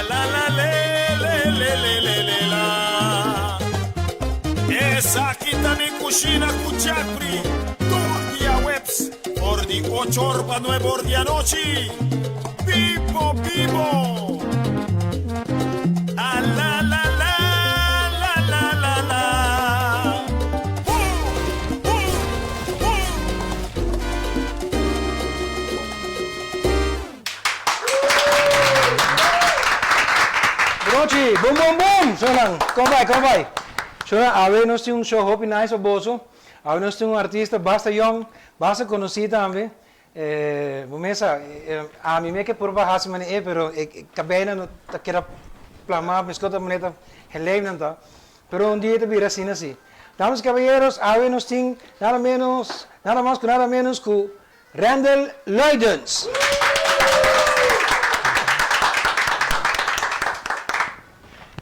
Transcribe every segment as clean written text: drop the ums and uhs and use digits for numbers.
la la le le le le le le la. Esaki ta mi kushina ku Jeffrey tur diahuebs for di ocho or pa nuebe or di anochi. Bibo bibo. A la la la la la la la. Boom boom boom. Brochi, bum bum bum! Shownan, kon bai, kon bai? Shownan, awe nos tin un show hopi nice pa boso. Awe nos tin un artista basta yong, basta konosí tambe. Bo mesa, ami me ke purba hasi manera e, pero e kabeinan no ta keda plamá meskos ta manera ta heleimnan ta. Pero un dia ta bira asina si. Damas y caballeros, awe nos tin nada menos, nada mas ku nada menos ku Randall Luidens.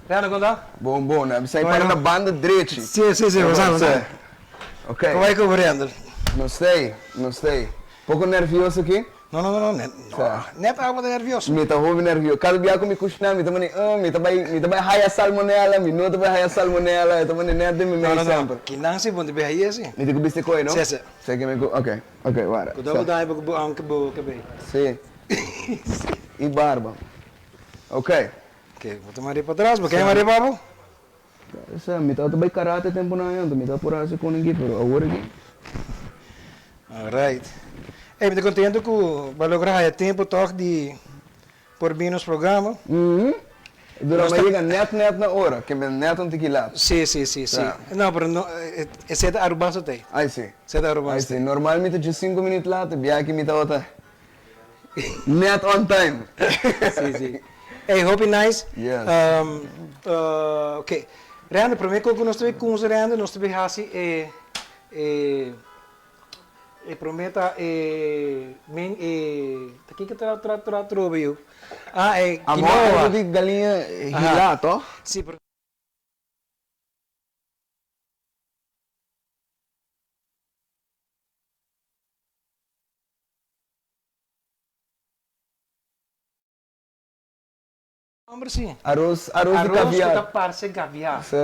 Randall, kon ta? Bon, bon. A bisa para na banda drechi. Si, si, si, bo sa, bo sa. Ok. Kon bai ku bo, Randall? Nos ta ei, nos ta ei. Poko nervioso aki? No, no, no, no, net, no, net abo ta nervioso. Mi ta hopi nervioso. Kada bia ku mi kushiná, mi ta manda, uh, mi ta bai, mi ta bai haya salmonela, mi no ta bai haya salmonela, e ta manda net den mi mei No, no, no, semper. kinan si bo no ta bai haya si. Mi tin ku bisti koi, no? Si, si. Si ke mi ku, ok, ok, wara. Ku ta bo daña bo anke bo kabei. Si. I barba. Ok. Ok, bo ta manda patras, bo ke manda pa bo? Sa, mi tabata bai karate tempunan anto mi ta por hasi kon aki, pero awor aki. Alright. Ey, mi ta contento cu bo a logra haya tempo toch di por bin nos programa. Dura mi a yega net net na ora, ke mi net un tiki lat. Si, si, si, si. No, pero no, esey ta Arubanso ta ey. Ay si. Esey ta Arubanso Ay si. Normal mi ta dje sinku minuut lat, e biaha aki mi tabata Net on time. Si, si. Ey, hopi nice. Yes. Ok. Rende, prome ku nos ta bay kunsa Rende, nos ta bay hasi e, e, e prome ta e men e, ta kiko ta tra tra trobe yu? Ah, e Amor quinoa. algo di galiña hilá, toh? Si, pero. Homber si. Aros, aros di caviar. Aros ku ta parse caviar. Si.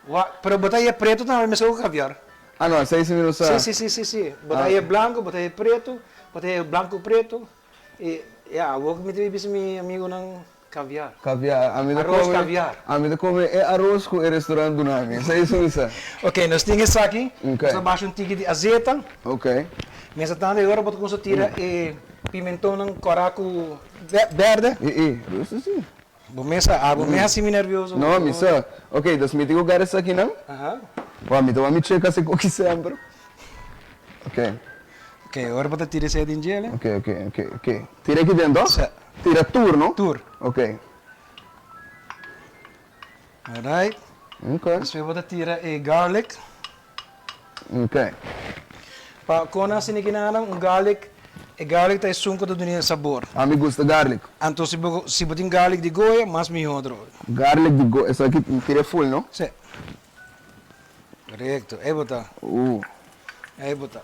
Wa, pero bo ta haya preto tambe mester ku caviar. Ah no, esei si mi no sa. Si, si, si, si, si. Bo ta haya blanco, bo ta haya preto, bo ta haya blanco preto. I, ya, awor ku mi ta bisa mi amigunan caviar. Caviar, ami ta Aros come, caviar. ami ta come e aros ku e restaurant duna mi, esei si mi sa. Ok, nos tin esaki, Ok. nos ta basha un tiki di azeta. Ok. Mester tanda e ora bo ta cuminsa tira e pimentonnan cora cu berde. I, i, rustig si. Bo mes a, bo mes haci mi nervioso. No, mi sa. Ok, dus mi tin cu gara esakinan. Aha. Wou, mi ta wou mi checa si koki semper. Ok. Ok, ora bo ta tira esei den djele. Ok, ok, ok, ok. Tira aki den to? Sa. Tira tur, no? Tur. Ok. Alright. Ok. Despues bo ta tira e garlic. Ok. Pa kon nan sini kinanan un garlic, e garlic ta esun ku ta duna e sabor. Ami gusta garlic. Anto si bo si bo tin garlic di Goya mas mihó atrobe. Garlic di Goya, esaki tira e full no? Si. Korekto, ei bo ta. Ei bo ta.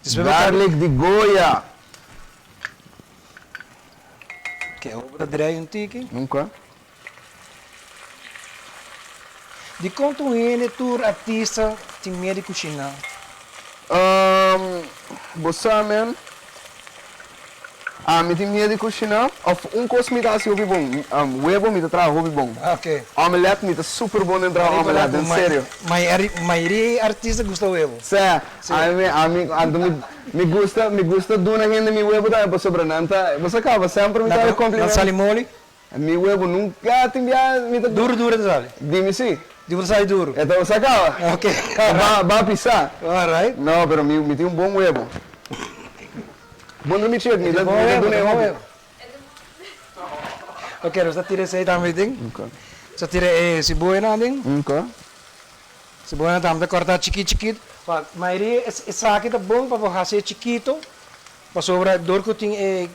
Despues bo ta. Garlic di Goya! Ok, awor bo ta drei un tiki. Ok. Dikon tur hende, tur artista tin miedu di kushiná? Bo sa men, ami tin miedu di kushiná. Òf un kos mi ta hasi hopi bon, webo mi ta traha hopi bon. Omelet mi ta super bon den traha omelet, den serio. Mayoria artista gusta webo. Sè, ami, ami, anto mi, mi gusta, mi gusta duna hende mi webo tambe pasobra nan ta, bo sa kaba, semper mi ta haña komplimentu. Nan sali moli? Mi webo nunca tin bia mi ta. Duro duro e ta sali? Dimi si. Di bo ta sali duro? E ta sa caba. Ok. Ba ba pisa. Alright. No pero mi mi tin un bon webo. Bon mi check mi ta mi ta duna e hopi. Ok nos ta tira esey tambe den. Ok. Nos ta tira e siboyanan aden. Ok. Siboyanan tambe ta corta chikit chikit. Pa mayoria esaki ta bon pa bo haci e chikito. Pasobra dor ku tin e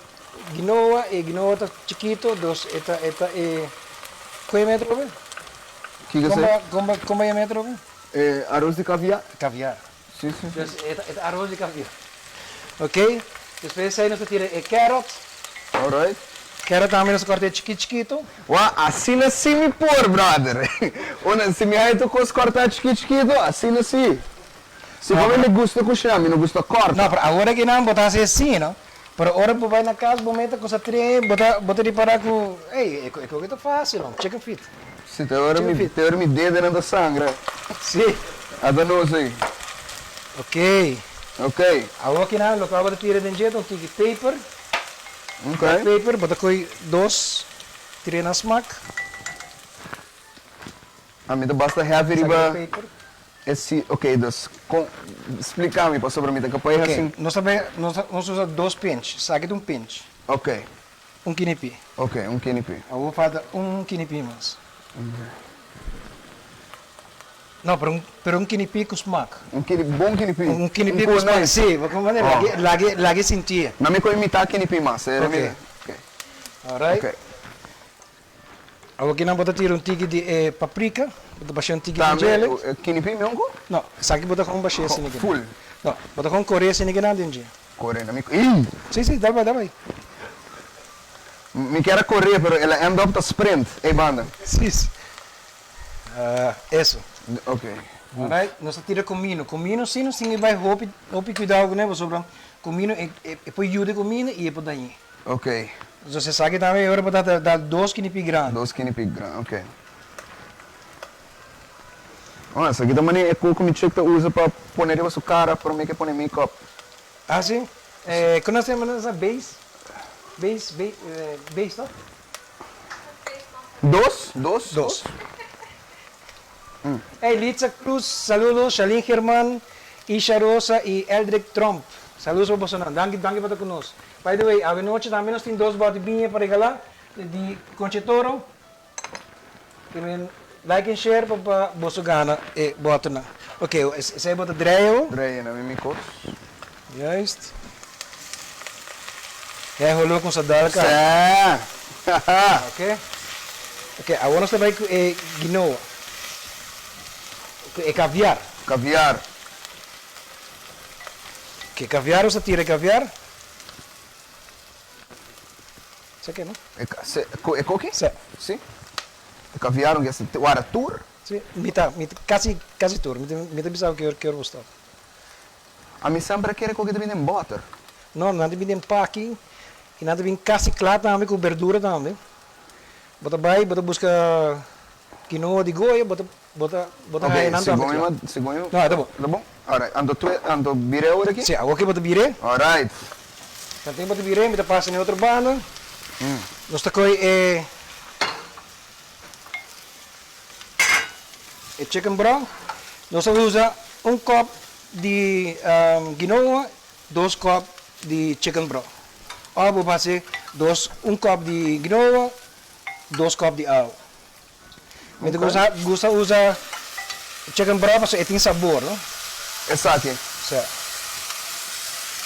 ginoa, e ginoa ta chikito, dos e ta e ta e kue metro be? Kiko esei? Kon kon bai e metro be? E aros di kaviar. Kaviar. Si si si. Dus e ta e ta aros di kaviar. Ok, despues esei nos ta tira e carrot. Alright. Kero tambe nos kòrt'é chikit chikito. Wak, asina sí mi por, brother. Una, si mi haña tur kos kòrtá chikit chikito, asina sí. Si pa mi mi gusta kushiná, mi no gusta kòrta. No, pero awor akinan bo ta hasi así, no? Pero ora bo bai na kas bo meta kusa trae, bo ta bo ta ripará ku, ey, e koki ta fásil, no, chicken feet. Si, te ora mi te ora mi dedenan ta sangra. Si. Ata nos ey. Ok. Ok. Awor kinan loke bo ta tira den dje ta un tiki peper. Ok. Black peper, bo ta koy dos tira na smak. Ami ta basta heavy riba e si, ok, dus kon, splika mi pasobra mi ta kapay hasi. Ok, nos ta bay, nos ta, nos usa dos pinch, esaki ta un pinch. Ok. Un kinipi. Ok, un kinipi. Awor falta un kinipi mas. Ok. No, pero un, pero un kinipi ku smak. Un kini, bon kinipi. Un kinipi ku smak, si, bo comprende? Oh. Lag'e, lag'e, lag'e sintié. Na mi koe mitá kinipi mas, Ok. Ok. Alright. Ok. Awor kinan bo ta tira un tiki di e paprika, bo ta bashé un tiki di djele. Tambe kinipi mi onko? No, esaki bo ta kon bashé asina kinan. Full? No, bo ta kon kore asina kinan den dje. Kore na mi, ey! Si, si, dal bai, dal bai. Mi kier a kore pero el a end up ta sprint ey banda. Si, si. Eso. Ok. Alright, nos ta tira komino. Komino si nos tin ke bai hopi, hopi kuidou kuné pasobra komino e e por yuda e komino i e por dañ'é. Ok. Entonces esaki tambe e ora bo ta da dos kinipi grandi. Dos kinipi grandi, ok. Oh, esaki ta manera e koko mi chick ta usa pa pone riba su kara prome ke pone make up. Ah si? Eh, kono se yama esa base? Base, base, base no? Dos, dos, dos. Hey, Litza Cruz, saludos. Shalin German, Isha Rosa y Eldrick Tromp. Saludos pa bosonan. Danki, danki pa ta cu nos. By the way, awenochi tambe nos tin dos bòti biña pa regalá di Concha y Toro. Kimen like en share pa pa boso gana e bòternan. Ok, esei bo ta drei awo. Drei na mi mi kos. Juist. Jij holó con sadalka. Sè! Ok. Ok, awor nos ta bai ku e guinoa. Ku e kaviar. Kaviar. Ok, kaviar nos ta tira e kaviar. Sa ke no? E se, ku e koki? Sè. Si. E kaviar un ke wara tur? Si, mita, mita, kasi, kasi tur. Mi ta, mi ta bisa bo ke ora bo stop. Ami semper a kere koki ta bini den bòter. No, nan ta bini den paki i nan ta bini kasi kla tambe ku berdura tambe. Bo ta bai, bo ta buska kinoa di Goya, bo ta bo ta bo ta haña nan tambe kla. Ok, segun mi, No, e ta bon. Ta bon? Alright, anto twe, anto bir'é awor aki? Si, awor ki bo ta bir'é. Alright. Tanten bo ta bir'é, mi ta pasa na e otro banda. Nos ta kohe e E chicken broth, nos a usa un kòp di guinoa, dos kòp di chicken broth. Òf bo por hasi dos, un kòp di guinoa, dos kòp di awa. Mi ta gusta gusta usa chicken broth pasobra e tin sabor, no? Esaki. Sa.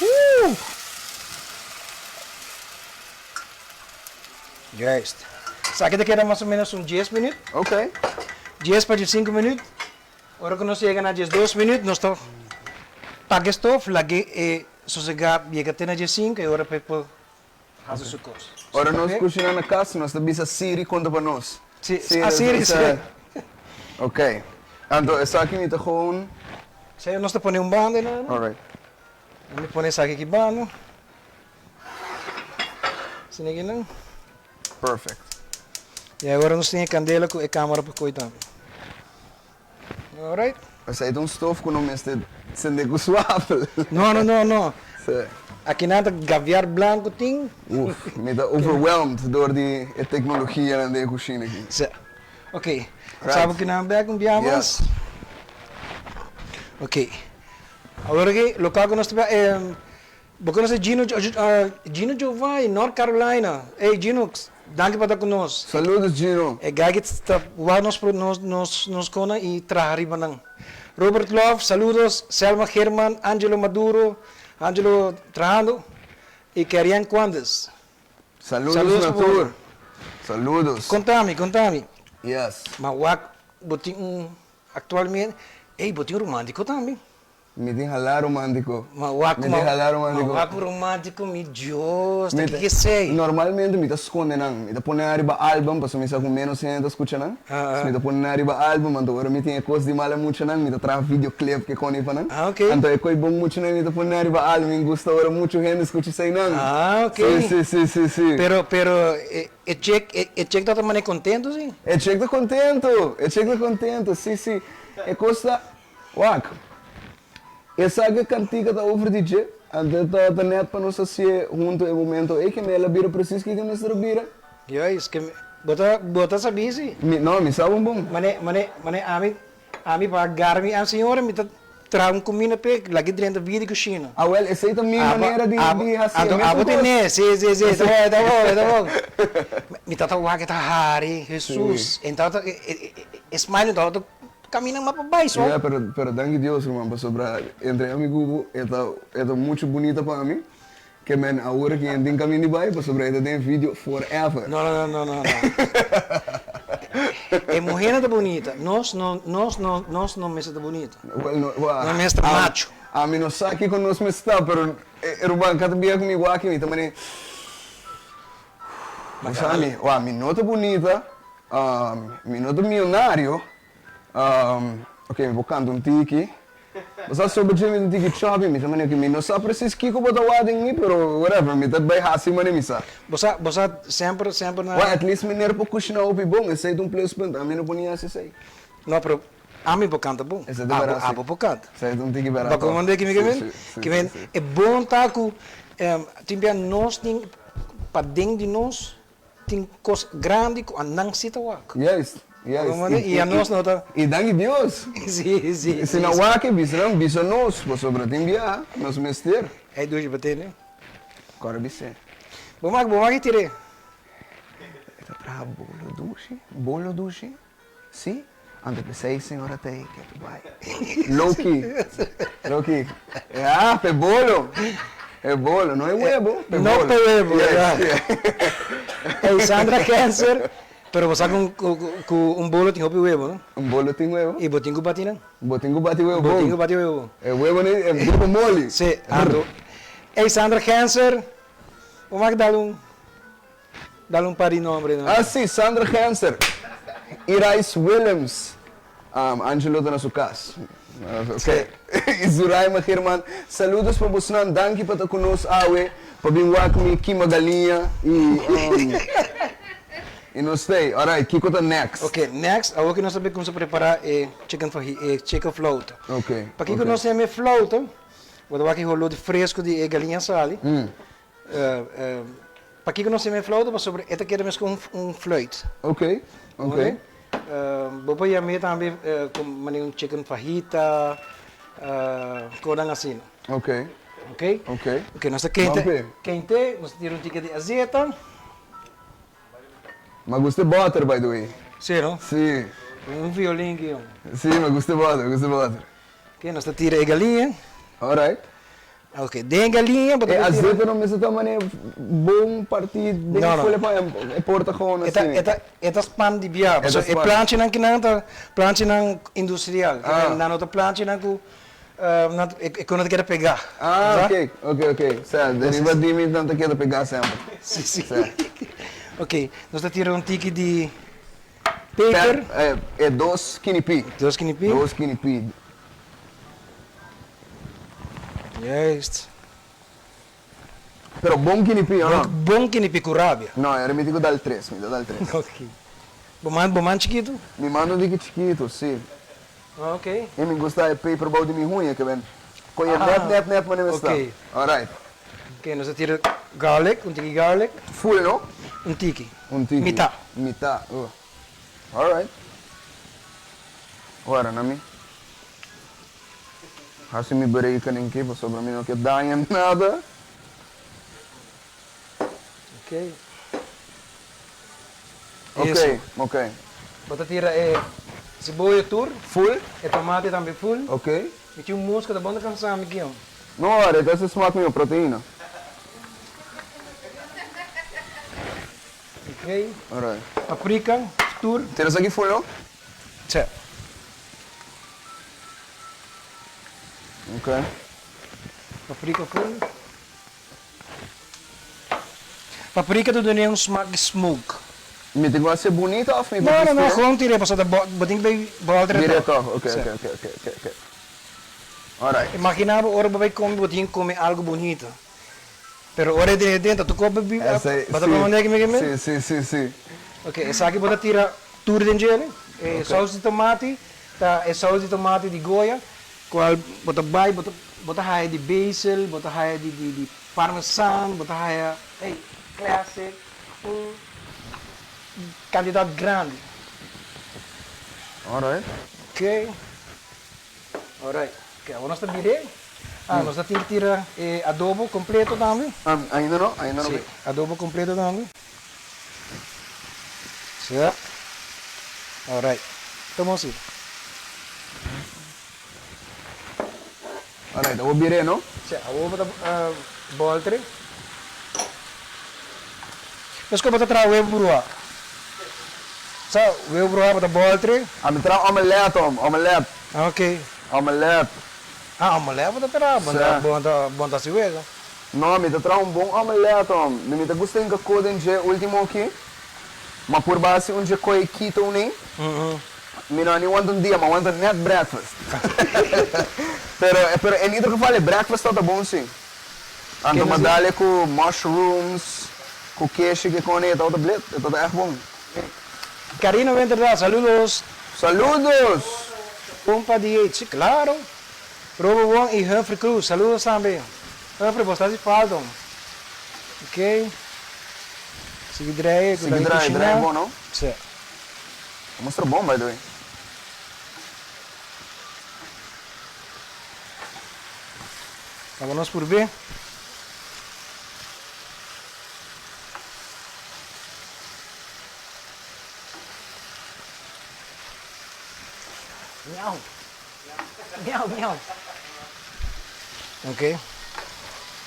Woo! Juist. Esaki ta keda mas o menos un dies minuut. Ok. Dies pa diesinku minuut. Ora ku nos yega na diesdos minuut nos ta paga e stof, lag'é e sosegá yega te na diesinku e ora pa e por hasi su kos. Ora nos kushiná na kas nos ta bisa Siri konta pa nos. Si, a Siri, si. Ok. Anto esaki mi ta gewoon. Esei nos ta pone un banda einan. Alright. Mi pone esaki aki banda. Asina aki nan. Perfect. Y ahora nos tin e candela cu e camera pa coy tambe. Alright. Esey ta un stof cu no mester cende cu swafel. No, no, no, no. Sí. Aki nan ta gaviar blanco tin. Uf, mi ta overwhelmed door di e tecnologianan den e cushina aki. Sí. Ok. Right. Sabo ki nan bek un bia mas? Yes. Ok. Awor aki local cu nos ta bia Bo conoce Gino Gino Giovanni, North Carolina. Ey Gino, danki pa ta cu nos. Saludos Gino. E guy ki ta wak nos nos nos nos cona y traha riba nan. Robert Love, saludos. Selma German, Angelo Maduro, Angelo trahando y Kerian Cuandes. Saludos na tur. Saludos. Contami, contami. Yes. Ma wak bo tin un actualmente, ey bo tin un romantico tambe. Mi tin hala romantico. Ma wak Mi tin hala romantico. Ma wak romantico mi Dios, ta kiko esey? Normalmente mi ta sconde nan. Mi ta pone nan riba album pasobra mi sa cu menos hende ta scucha nan. So mi ta pone nan riba album anto ora mi tin e cos di mala muchanan mi ta traha videoclip ke con ei pa nan. Anto e coi bon muchanan mi ta pone nan riba album. Mi gusta ora mucho hende scucha eseynan. Ah ok. Si si si si si. Pero pero e chick e chick ta ta mane contento si? E chick ta contento, e chick ta contento si si. E cos ta. Wak, esaki kantika ta over di dje, anto ta ta nèt pa nos hasié huntu e momento ei ke mi el a bira presis kiko mester a bira. Juist, ke mi, bo ta, bo ta sabí si? Mi, no, mi sa bon bon. Mane, mane, mane ami, ami pa garmi a señora mi ta traha un kuminda p'e, lag'e drenta via di kushina. Awel, esei ta mi manera di, di hasié Anto mesun abo kos. ten'é, si, si, si, ta bon, ta bon, ta bon. Mi ta ta wak e ta hari, Hesus, e ta ta, e smile ta ta. Camina mas pa bai so. Ya, pero, pero danki Dios, ruman, pasobra entre ami ku bo, e ta, e ta muchu bunita pa mi, ke men awor ki en tin kamin di bai, pasobra e ta den video forever. No, no, no, no, no. E muhernan ta bunita, nos no, nos no, nos no mester ta bunita. Well, no, wa, Nos mester macho. Ami no sa kiko nos mester ta, pero, ruman, kada bia ku mi wak mi ta manera, Bo sa mi, wa, mi no ta bunita, mi no ta miyonario, Ok, mi por kanta un tiki. Bo sa sobe dje mi ta un tiki chubby, mi ta manera ku mi no sa presis kiko bo ta wak den mi, pero whatever, mi ta bai hasi manera mi sa. Bo sa, bo sa semper, semper na. Well, at least meneer por kushina hopi bon, esei ta un pluspunt, ami no por ni hasi esei. No, pero ami por kanta bon. Esei ta bera si. Abo por kanta. Esei ta un tiki bera Bo komprende ki mi ke men? Si, si, Ki men, si. e bon ta ku tin bia nos tin paden di nos Tin kos grandi ku a nan si ta wak. Juist, juist. I a nos no ta. I danki Dios. Si, si. Si nan wak e bisa nan bisa nos pasobra tin biaha nos mester. Ei dushi pa tene. Kòrda bis'é. Bo mak, bo mak i tir'é. E ta traha bolo dushi, bolo dushi. Si, anto p'esei señora ta ei ke tu bai. Low-key, low-key. Ah, p'e bolo, p'e bolo, no e webo, p'e bolo. No p'e webo, Yes, ya. yeah. Ey, Sandra Cancer, pero bo sa ku ku un bolo tin hopi webo, no? Un bolo tin webo? I bo tin ku bati nan. Bo tin ku bati webo Bo tin bon. ku bati webo. E webo ni, e webo moli. Si, anto. Ey, Sandra Cancer, bo mak dal un. Dal un par di nombre no. Ah si, Sandra Genser, Irais Willems, Angelo ta na su cas. Ok. Y Zuraima German, saludos pa bosnan, danki pa ta cu nos awe, pa bin wak mi kima galiña y y nos stay. Alright, kico ta next? Ok, next, awor ki nos ta bay cuminsa prepara e chicken faji, e chicken flauta. Ok, Pakico ok. nos ta yama e flauta? Bo ta wak e holor di fresco di e galiña sali. Pakiko nos yama e flauta? Pasobra e ta keda mes ku un fluit. Ok, ok. Bo por yam'é tambe ku manera un chicken fajita, konan asina. Ok. Ok? Ok. Ok, nos ta kente, kente, nos ta tira un tiki di azeta. M'a gusta e butter by the way. Si no? Si. Un violin ki. Si, m'a gusta e butter, m'a gusta e butter. Ok, nos ta tira e galiña. Alright. Ok, den galiña bo ta E por tira. azeta no mester ta mane bon partí den No, no. folia pa e por ta gewoon E ta, asina. e ta, e ta span di bia. E ta Pasobra e span. planchinan kinan ta planchinan industrial. Ah. Nan no ta planchinan ku nan ta, e ku no ta keda pegá. Ah, Sa? ok, ok, ok. Sa, den riba di mi nan ta keda pegá semper. Si, si. Sa. Ok, nos ta tira un tiki di peper. Pep, e dos kinipí. Dos kinipí. Dos kinipí. Juist. Pero bon kinipi, o no? Bon kinipi ku rabia. No, e remiti ku dal tres, mi ta dal tres. Ok. Bo man, bo man chikitu? Mi man un diki chikitu, si. Ok. I mi gusta e paper bou di mi huña ke ben koye net net net manera mi sta. Ok. Alright. Ok, nos ta tira garlic, un tiki garlic. Full, no? Un tiki. Un tiki. Mitá. Mitá, Alright. Ora na mi. Hasi mi berekening ki pasobra mi no ke daña nada. Ok. Ok, ok. Bo ta tira e siboyo tur. Full. E tomate tambe full. Ok. Mi tin un muska ta bon ta kansa mi kion. No ora, e ta hasi smak mihor, proteina. Ok. Alright. Paprika tur. Tira esaki full no? Che. Ok. Ok. Paprika koe. Paprika ta dun'é un smak di smoke. Mi tin ku hasié bunita òf mi por No, no, no, bistié? gewoon tir'é pasobra ta bo tin ku bay bòlter e Mir'é tòg. tòg, ok, Sí. ok, ok, ok, ok, ok. Alright. Imaginá bo ora bo bay kome bo tin ku kome algu bunita. Pero ora e drenta den ta tur kos bo Esei, bo ta sí, comprende ki mi ke men? sí, sí, sí, sí. Ok, esaki bo ta tira tur den djele. E Ok. sous di tomati ta e sous di tomati di Goya. Cual bo ta bay bo ta bo ta haya di basil, bo ta haya di di di parmesan, bo ta haya ey classic un cantidad grandi. Alright. Ok alright ok awor nos ta bira ah nos ta tin ki tira e adobo completo tambe. Ah ainda no ainda no Si adobo completo tambe. Sa. Alright. Tuma un sip. Alright, awor bir'é no? Si, awor bo ta boltr'é. Meskos bo ta traha webu bruhá. Sa, webu bruhá bo ta boltr'é. Ami traha omelet, hom, omelet. Ok. Omelet. Ah, omelet bo ta traha? Bo Sa. bo ta hasi wega. No, mi ta traha un bon omelet, hom. Mi mi ta gusta hinka ko den dje ultimo aki. Ma purba hasi un dje koi keto nei. Mi no ni wanta un dia, ma wanta net breakfast. Pero, pero en ieder geval e breakfast tabata bon si. Anto ma dale ku mushrooms, ku keshi ke kone, e tabata blit, e tabata echt bon. Karina Winterdaal, saludos. Saludos! Pompa di Yates, si claro. Robo Wong y Humphrey Cruz, saludos tambe. Humphrey, bo sta haci falta. Ok. Sigui draai, cu ta Sigui draai, draai cushina. bon no? Si. A mustra bon by the way. Laga nos purbe. Miau. Miau, miau. Ok.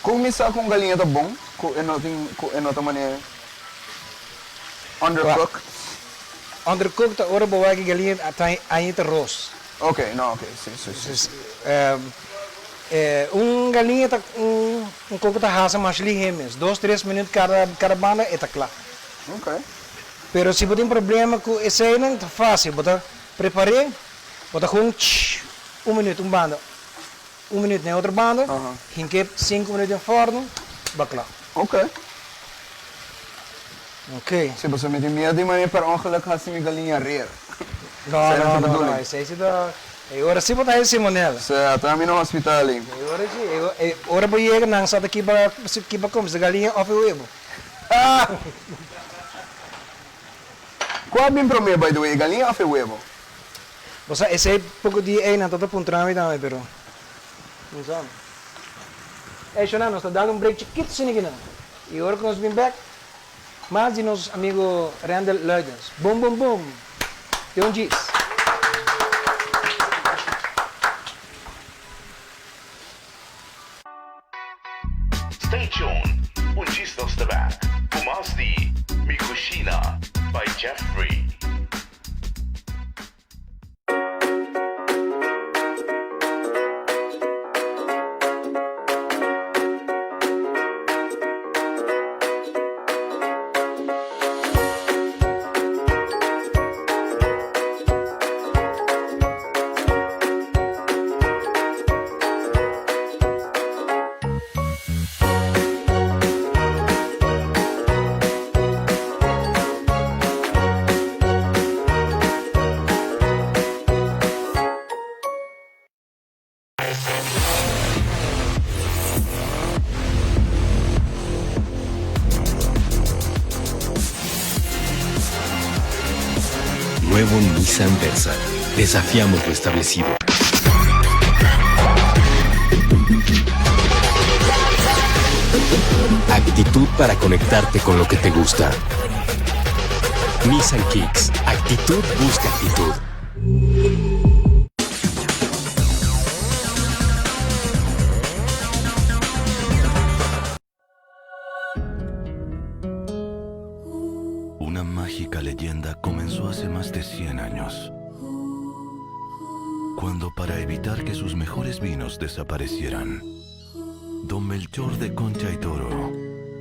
Kon mi sa ku un galiña ta bon ku e no tin ku e no ta manera undercooked? Undercooked ta ora bo wak e galiña ta aña ta ros. Ok, no, ok, si, si, si. Un galiña ta un un koko ta hasa mas lihe mes, dos tres minuut kada kada banda e ta kla. Ok. Pero si bo tin problema ku eseinan ta fasil, bo ta prepar'é. Bo ta gewoon tsh, un minuut un banda, un minuut na e otro banda, hink'é sinku minuut den forno, ba kla. Ok. Ok. Si, pasobra mi tin miedu di manera per ongeluk hasi mi galiña rer. No, no, no, no, esei si ta, e ora si bo ta haci salmonella. Si, ata mi na hospital ei. E ora si, e ora bo yega nan sa ta kiba, kiba come, si galiña of e webo. Ah! Kua bin promé by the way, e galiña of e webo? Bo sa esei poko dia ei nan ta ta puntra mi tambe pero mi sa. Ey Shona nos ta dal un break chikito asina aki nan y ora ku nos bin bek mas di nos amigo Randall Luidens. Boom boom boom! Te un djis. Stay tuned, un djis nos ta bek ku mas di Mi Cushina by Jeffrey. Nuevo Nissan Versa. Desafiamos lo establecido. Actitud para conectarte con lo que te gusta. Nissan Kicks. Actitud busca actitud. Una mágica leyenda comenzó hace más de 100 años. Cuando para evitar que sus mejores vinos desaparecieran, don Melchor de Concha y Toro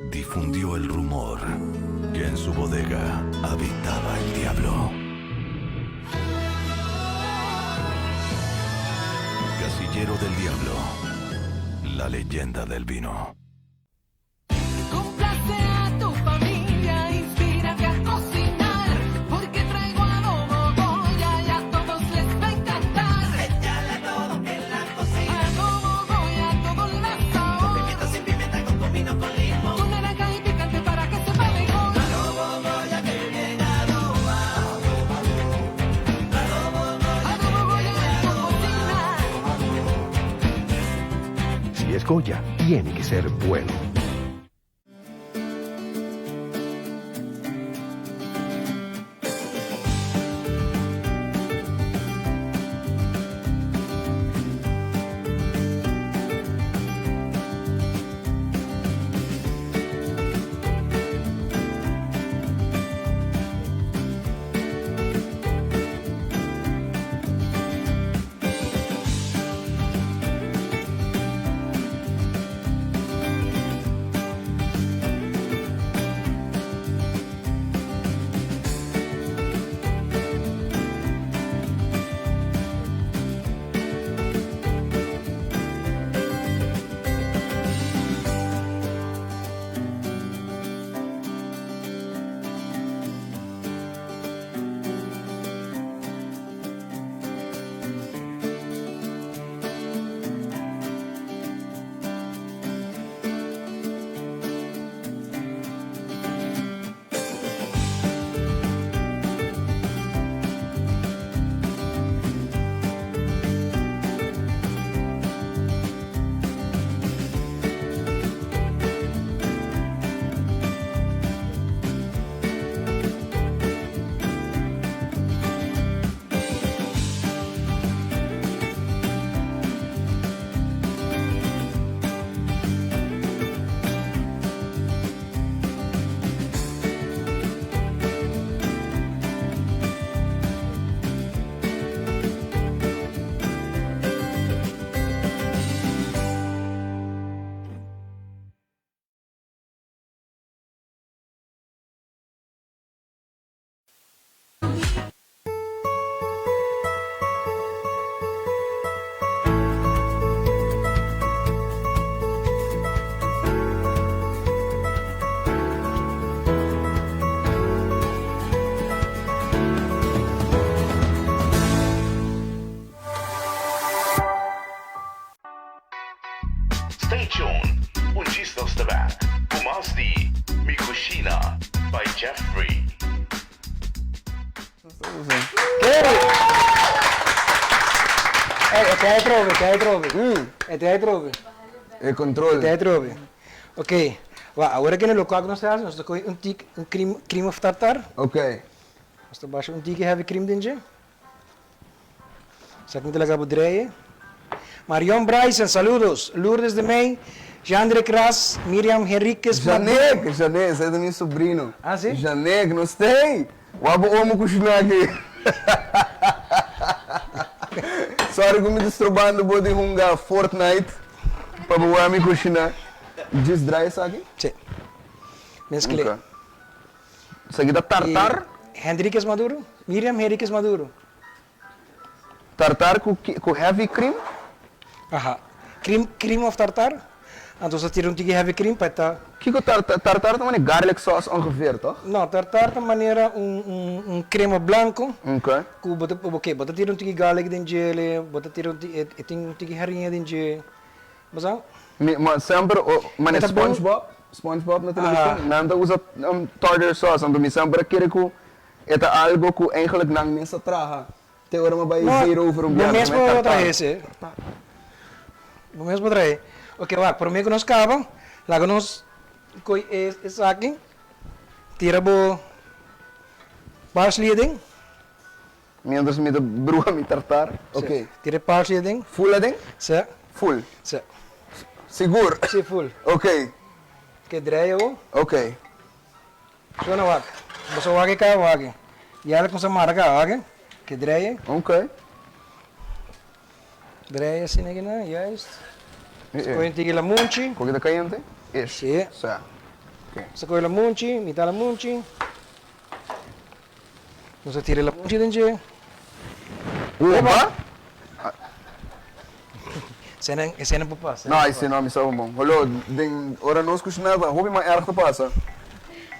difundió el rumor que en su bodega habitaba el diablo. Casillero del Diablo, la leyenda del vino. Complace a tu familia, inspírate a cocinar, porque traigo adobo Goya y a todos les va a encantar. Échale todo en la cocina. Adobo Goya, todo le da sabor. Con pimienta, sin pimienta, con comino, con limón. Con naranja y picante para que sepa mejor. Adobo Goya, que bien adoba. Adobo Goya, Adobo Goya en tu cocina. Si es Goya, tiene que ser bueno. Stay tuned, un djis nos ta back ku mas di Mi Cushina by Jeffrey. Ey, e te atrobe, te atrobe. E te atrobe. E control. Te atrobe. Ok. Wa, awor aki na lokual ku nos ta hasi, nos ta kohe un tik, un cream, cream of tartar. Ok. Nos ta basha un tiki heavy cream den dje. Esaki mi ta laga bo dreie. Marion Bryson, saludos. Lourdes de Mey, Jeandre Kras, Miriam Henriquez Janek, Janek, esei ta mi sobrino. Ah, si? Janek, nos t'ei! Wak bo omo kushiná aki. Sorry ku mi ta strobando bo di hunga Fortnite pa bo wak mi kushiná. Djis draai esaki? Si. Mezcl'é. Ok. Esaki ta tartar? I Henriquez Maduro, Miriam Henriquez Maduro. Tartar ku ku heavy cream? Aha. Cream, cream of tartar? Anto sa tira un tiki heavy cream pa e ta. Kiko tartar, tartar ta manera garlic sauce ongeveer, toch? No, tartar ta manera un un un crema blanco. Ok. Ku bo ta, oke, bo ta tira un tiki garlic den djele, bo ta tira un tiki, e tin un tiki hariña den dje. Bo sa? Mi, ma semper, manera E ta bon. SpongeBob, SpongeBob na televishon, nan ta usa tartar sauce, anto mi semper a kere ku E ta algo cu eigenlijk nan mes a traha te ora mi bay zeerover un Bo biaha mes mi por tartar. traha ese. Bo mes por traha. Ok, wak, prome cu nos caba, laga nos coy e esaki, tira bo parsley aden. Mientras mi ta bruha mi tartar, ok. Si, tira e parsley aden. Full aden? Si. Full? Si. Sigur? Si, full. Ok. Ok, draai awo. Ok. Sona wak. Boso wak e kaba wak. Yala kumsa mara kaba wak. Ke dreye. Ok. Drei asina aki nan, juist. Skohe un tiki lamunchi. Koke ta kayente? Ish. Si. Sa. Ok. Nos ta kohe lamunchi, mita lamunchi. Nos ta tira lamunchi den dje. Opa! Esei esei no por pasa. No, esei no, mi sa bon. Holo, den ora nos kushiná ta hopi mas erg ta pasa.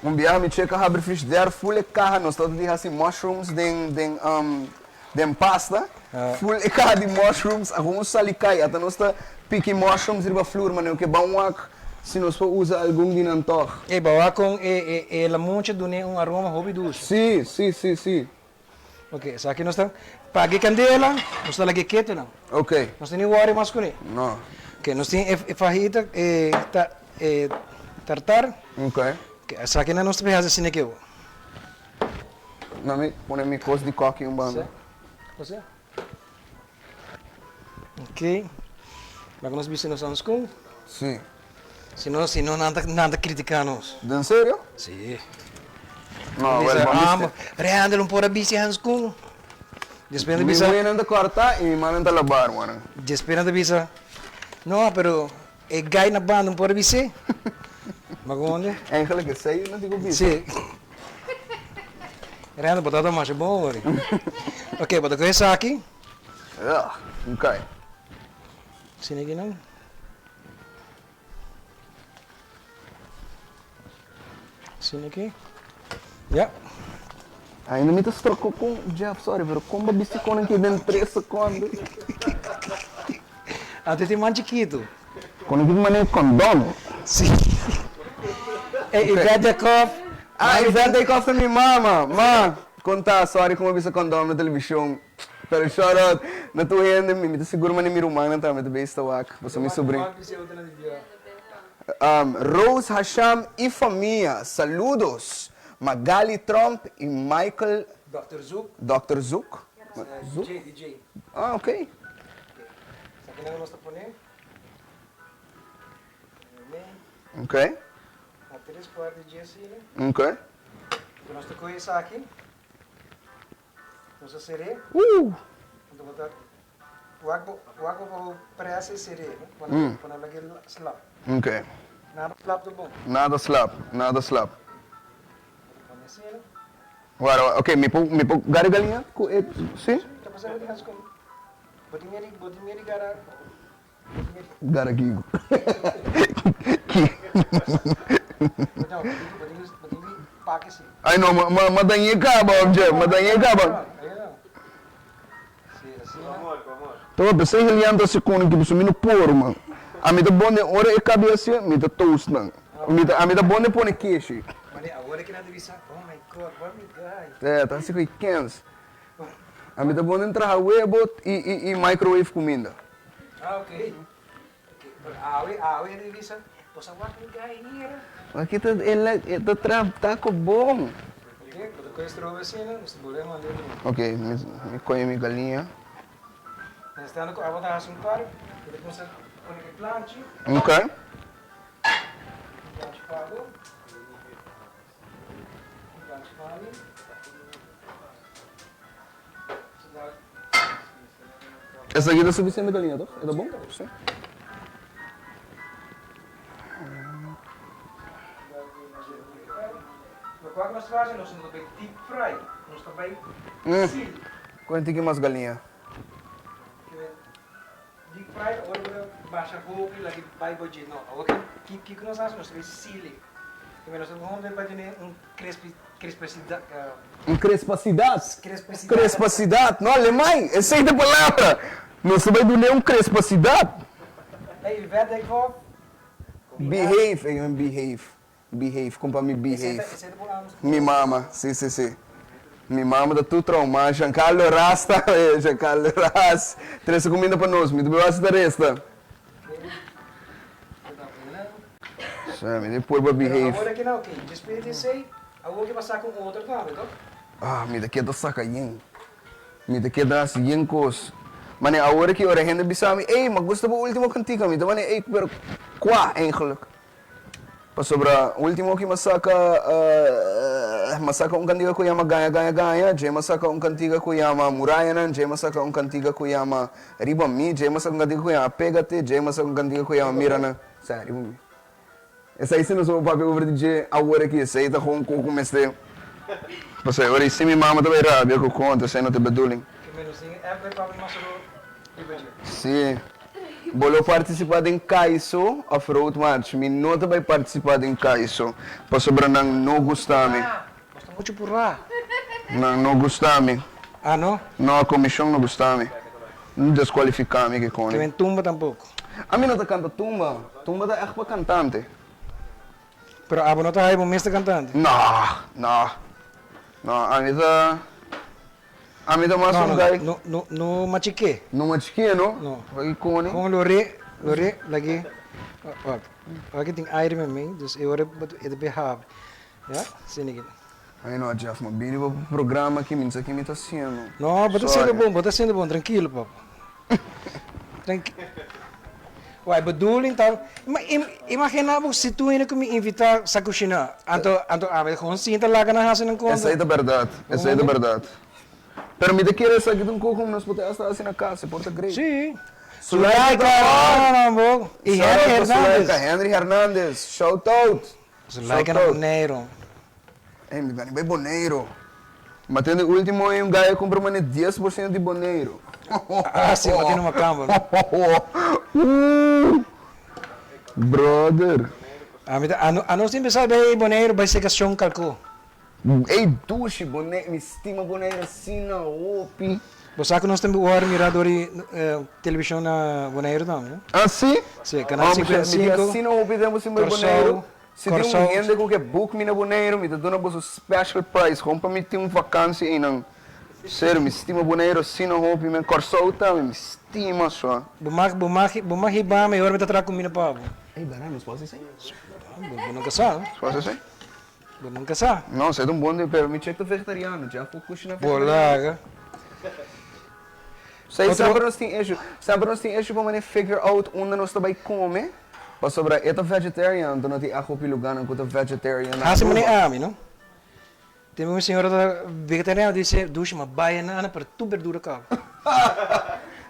Un biaha mi cheka habri frishider ful e kaha nos tabata di hasi mushrooms den den den pasta. Ful e kaha di mushrooms a gewoon sali kai. Ata nos ta piki mushrooms riba flur manera ke ban wak si nos por usa algun di nan tog. Ey, bo wak kon e e lamunchi a dun'é un aroma hopi dushi. Si, si, si, si. Ok, esaki nos ta paga e kandela, nos ta laga e ketonan. Ok. Nos no tin worry mas kuné. No. Ok, nos tin e fajita, e ta e tartar. Ok. Ok, esakinan nos ta bin hasi asina ke awor. Na mi pone mi kos di koki un banda. Si, si. Ok, laga nos bisti nos hanskun. Si. Si no, si no nan ta, nan ta critica nos. Den serio? Si. No, wel, Bisa, bo ah, bisti. Randall un por a bisti hanskun. Despues nan ta Mi bisa. muhernan ta corta y mi mannan ta labar, man. Despues nan ta bisa, no, pero e guy na banda un por a bis'é. Ma con Eigenlijk esey nan tin cu bisa. Si. Randall, bo ta masha bon hoor. Ok, bo ta coge esaki. Ugh, ok. Asina aki nan. Asina aki. Ya. Ainda mi ta stroko con Jeff, sorry, pero con bo bisti con aki den tres secondo? Antes tin man chikitu. Con aki mane condom. Si. Ey, Yvette Dijkhoff. Ah, Yvette Dijkhoff ta mi mama. Ma, con ta? Sorry con bo bisa condom na television. Pero shout out na tur hende, mi ta sigur mane mi rumannan tambe ta bes ta wak, pasobra mi sobrin. Rose Hasham y famia, saludos. Magali Tromp y Michael. Dòkter Zoek. Dòkter Zoek? Zoek? DJ, DJ. Ah, ok. Esaki nan nos ta pone. Ok. Na tres kuart di dje asina. Ok. Nos ta kohe esaki. Nos a ser'é. Anto bo ta wak bo wak bo bo presa e ser'é, no? Pa no pa no laga e slap. Ok. Nada slap ta bon. Nada slap, nada slap. Bo ta pone asina. Wara, wara, ok, mi por mi por gara e galiña ku e, si? Si, ta pasá bo tin hasi kon. Bo tin miedu bo tin miedu di gara bo tin miedu. Gara kiko? Ki? No, bo tin bo tin bo tin di paki si. Ay no, ma ma ma dañ'é kaba of Jeff, ma dañ'é kaba. Tawata p'esei Helian ta sekonan ki pasobra mi no por man. Ami ta bon den ora e kabi hasié, mi ta toast nan. Mi ta ami ta bon den pone keshi. E ta hasi ku e kens. Ami ta bon den traha webo i i i microwave kuminda. Aki ta el e ta traha taco bon. Ok mi coge mi galiña. Ok. Esaki ta suficiente galiña toch? E ta bon? Si. Con tiki mas galiña. Un crespacidad. Crespacidad. No, alemán. Esey ta e palabra. Nos ta bay dun'é un crespacidad. Behave, ey men behave. Behave, compa mi behave. Mi mama, si, si, si. Mi mama ta tur trauma. Giancarlo Ras tambe, Giancarlo Ras. Trece cuminda pa nos, mi ta bay wak si ta resta. Sa, mi tin purba behave. Ah, mi ta keda saca yen. Mi ta keda haci yen cos. Mane awor aki ora hende bisa mi, ey, ma gusta bo ultimo cantica? Mi ta mane, ey, pero cua eigenlijk? Pasobra ultimo ki mi a saca. M'a saka un kantiga ku yama Gaña Gaña Gaña, dje m'a saka un kantiga ku yama Murayanan, dje m'a saka un kantiga ku yama Riba Mi, dje m'a saka un kantiga ku yama Apégate, dje m'a saka un kantiga ku yama Mira Na. Sa, Riba Mi. Esei si nos por papia over di dje awor aki, esei ta gewoon ku ku mester pasa. Ora i si mi mama ta bai rabia ku konta, esei no ta e bedoeling. Si. Bo lo participa den Kaiso of Road March? Mi no ta bai participa den Kaiso pasobra nan no gusta mi. Nan no gusta mi. No, comision no gusta mi. No descualifica mi kikoni. Ami no ta canta tumba. Tumba ta echt pa cantante. Pero abo no ta haya bo mes ta cantante? No, no. No, ami ta. Ami ta mas un guy. No, no, no machiké. No machiké, no? No. Wak koni. Kon lo re, lo re, lagi. Wak, wak tin aire me mei, dus e ora e ta be habri. Ya, asina aki. Ay no, Jeff, ma bini bo programa aki, mi no sa ki mi ta haciendo. No, bo ta haciendo bon, bo ta haciendo bon, trankilo papa. Tranki. Wai, bedoeling ta, ma imagina bo si tur hende ku mi invita sa kushina, anto anto ami ta gewoon sinta laga nan hasi nan konta. Esei ta bèrdat, esei ta bèrdat. Pero mi ta kere esaki ta un kos ku nos por ta hasta hasi na kas, e por ta great. Sí. Sulaika! Sulaika! I Henry Hernandez. Sulaika, Henry Hernandez, shout out! Sulaika na Boneiru. Ey, mi gani bai Boneiru. Ma tende ultimo ey un guy a cumpra mane 10% di Boneiru. Ah, si, ma tin un macamba. Brother. Ami ta, anos tin pensa bai Boneiru bai seca shon calco. Ey dushi Boneiru, mi stima Boneiru asina hopi. Bo sa cu nos tambe worde mira door di television na Boneiru tambe, no? Ah, si? Si, canal 55. Mi tin asina hopi tempo sin bai Boneiru. Si tin un hende ku ke book mi na Boneiru, mi ta duna boso special price gewoon pa mi tin un vakantie einan. Serio, mi stima Boneiru asina hopi men. Kòrsou tambe, mi stima sua. Bo mag, bo mag, bo mag hiba mi, ora mi ta traha kumida pa bo. Ey, bèrda, nos por hasi esei? Bo nunka sa. Nos por hasi esei? Bo nunka sa. No, esei ta un bon día, pero mi chek ta vegetariano, Jeff por kushina Bo vegetariano. laga. Esei semper nos tin issue, semper nos tin issue pa manera figure out unda nos ta bai kome. Pasobra e ta vegetarian, anto no tin ègt hopi lugánan ku ta vegetarian na Hasi Aruba. manera ami, no? Tin un señora ta vegetariano dice, Dushi, ma bai anana pero tur berdura kaba.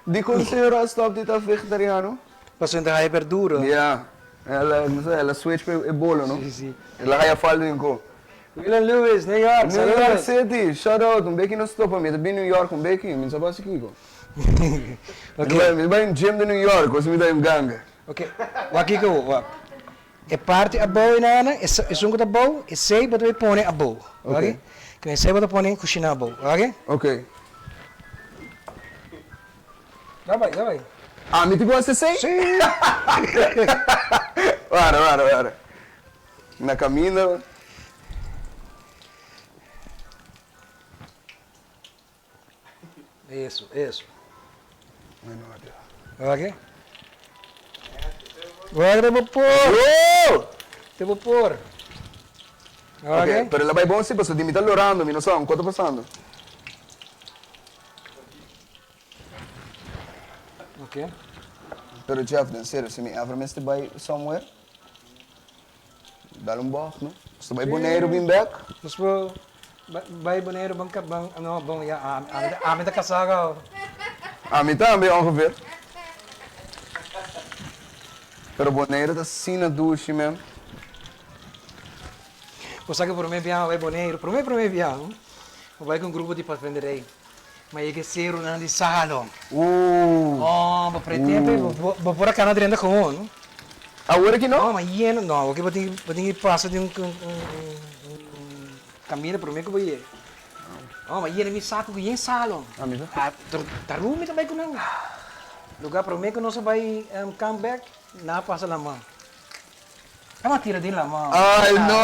Dikon señora a stòp di ta vegetariano? Pasobra e ta haya berdura. Ya, el a, no sé, el a switch pa e bolo, no? Si, si. El a haya falta den ko. William Lewis, New York, New York saludos. City, shout out, un beki nos topa, mi ta bin New York un beki, mi no sa basi kiko. Ok. Mi ta bai un gym di New York, osi mi ta un ganga. Ok, wak kiko bo, wak. E parti abou einana, esun ku ta abou, esei bo ta bai pone abou, wak. Ku esei bo ta pone kushina abou, wak. Ok. Ya bai, ya bai. Ami tin ku hasi esei? Sí. Wara, wara, wara. Na kaminda. Eso, eso. Oke. Wak te bo por. Oh! Te bo por. Oke, pero la bai bon si, pasobra di mi ta lorando, mi no sa kua ta pasando. Oke. Pero Jeff, den serio, si mi ever mester bai somewhere, Dal un bòg, no? Nos ta bai Boneiru bin bèk. Nos por bai Boneiru ban ban no bon ya ami ami ta kasá gou. Ami tambe ongeveer. Pero Boneiru ta asina dushi men. Bo sa ku promé biaha bai Boneiru, promé promé biaha no, bo bai ku un grupo di patvenderei, ma yega e serunan di Salo. Oh, bo pretende bo por a kana drenta gewoon no. Awor aki no? No, ma yendo, no, awor aki bo tin bo tin ki pasa di un un kaminda promé ku bo yega. No, ma yena mi saku ku yen salo. Ah, ta rumi ta bai ku nan. Lugar promé ku nos a bai come back, nan a pasa laman. Nan a tira den laman. Ay, no!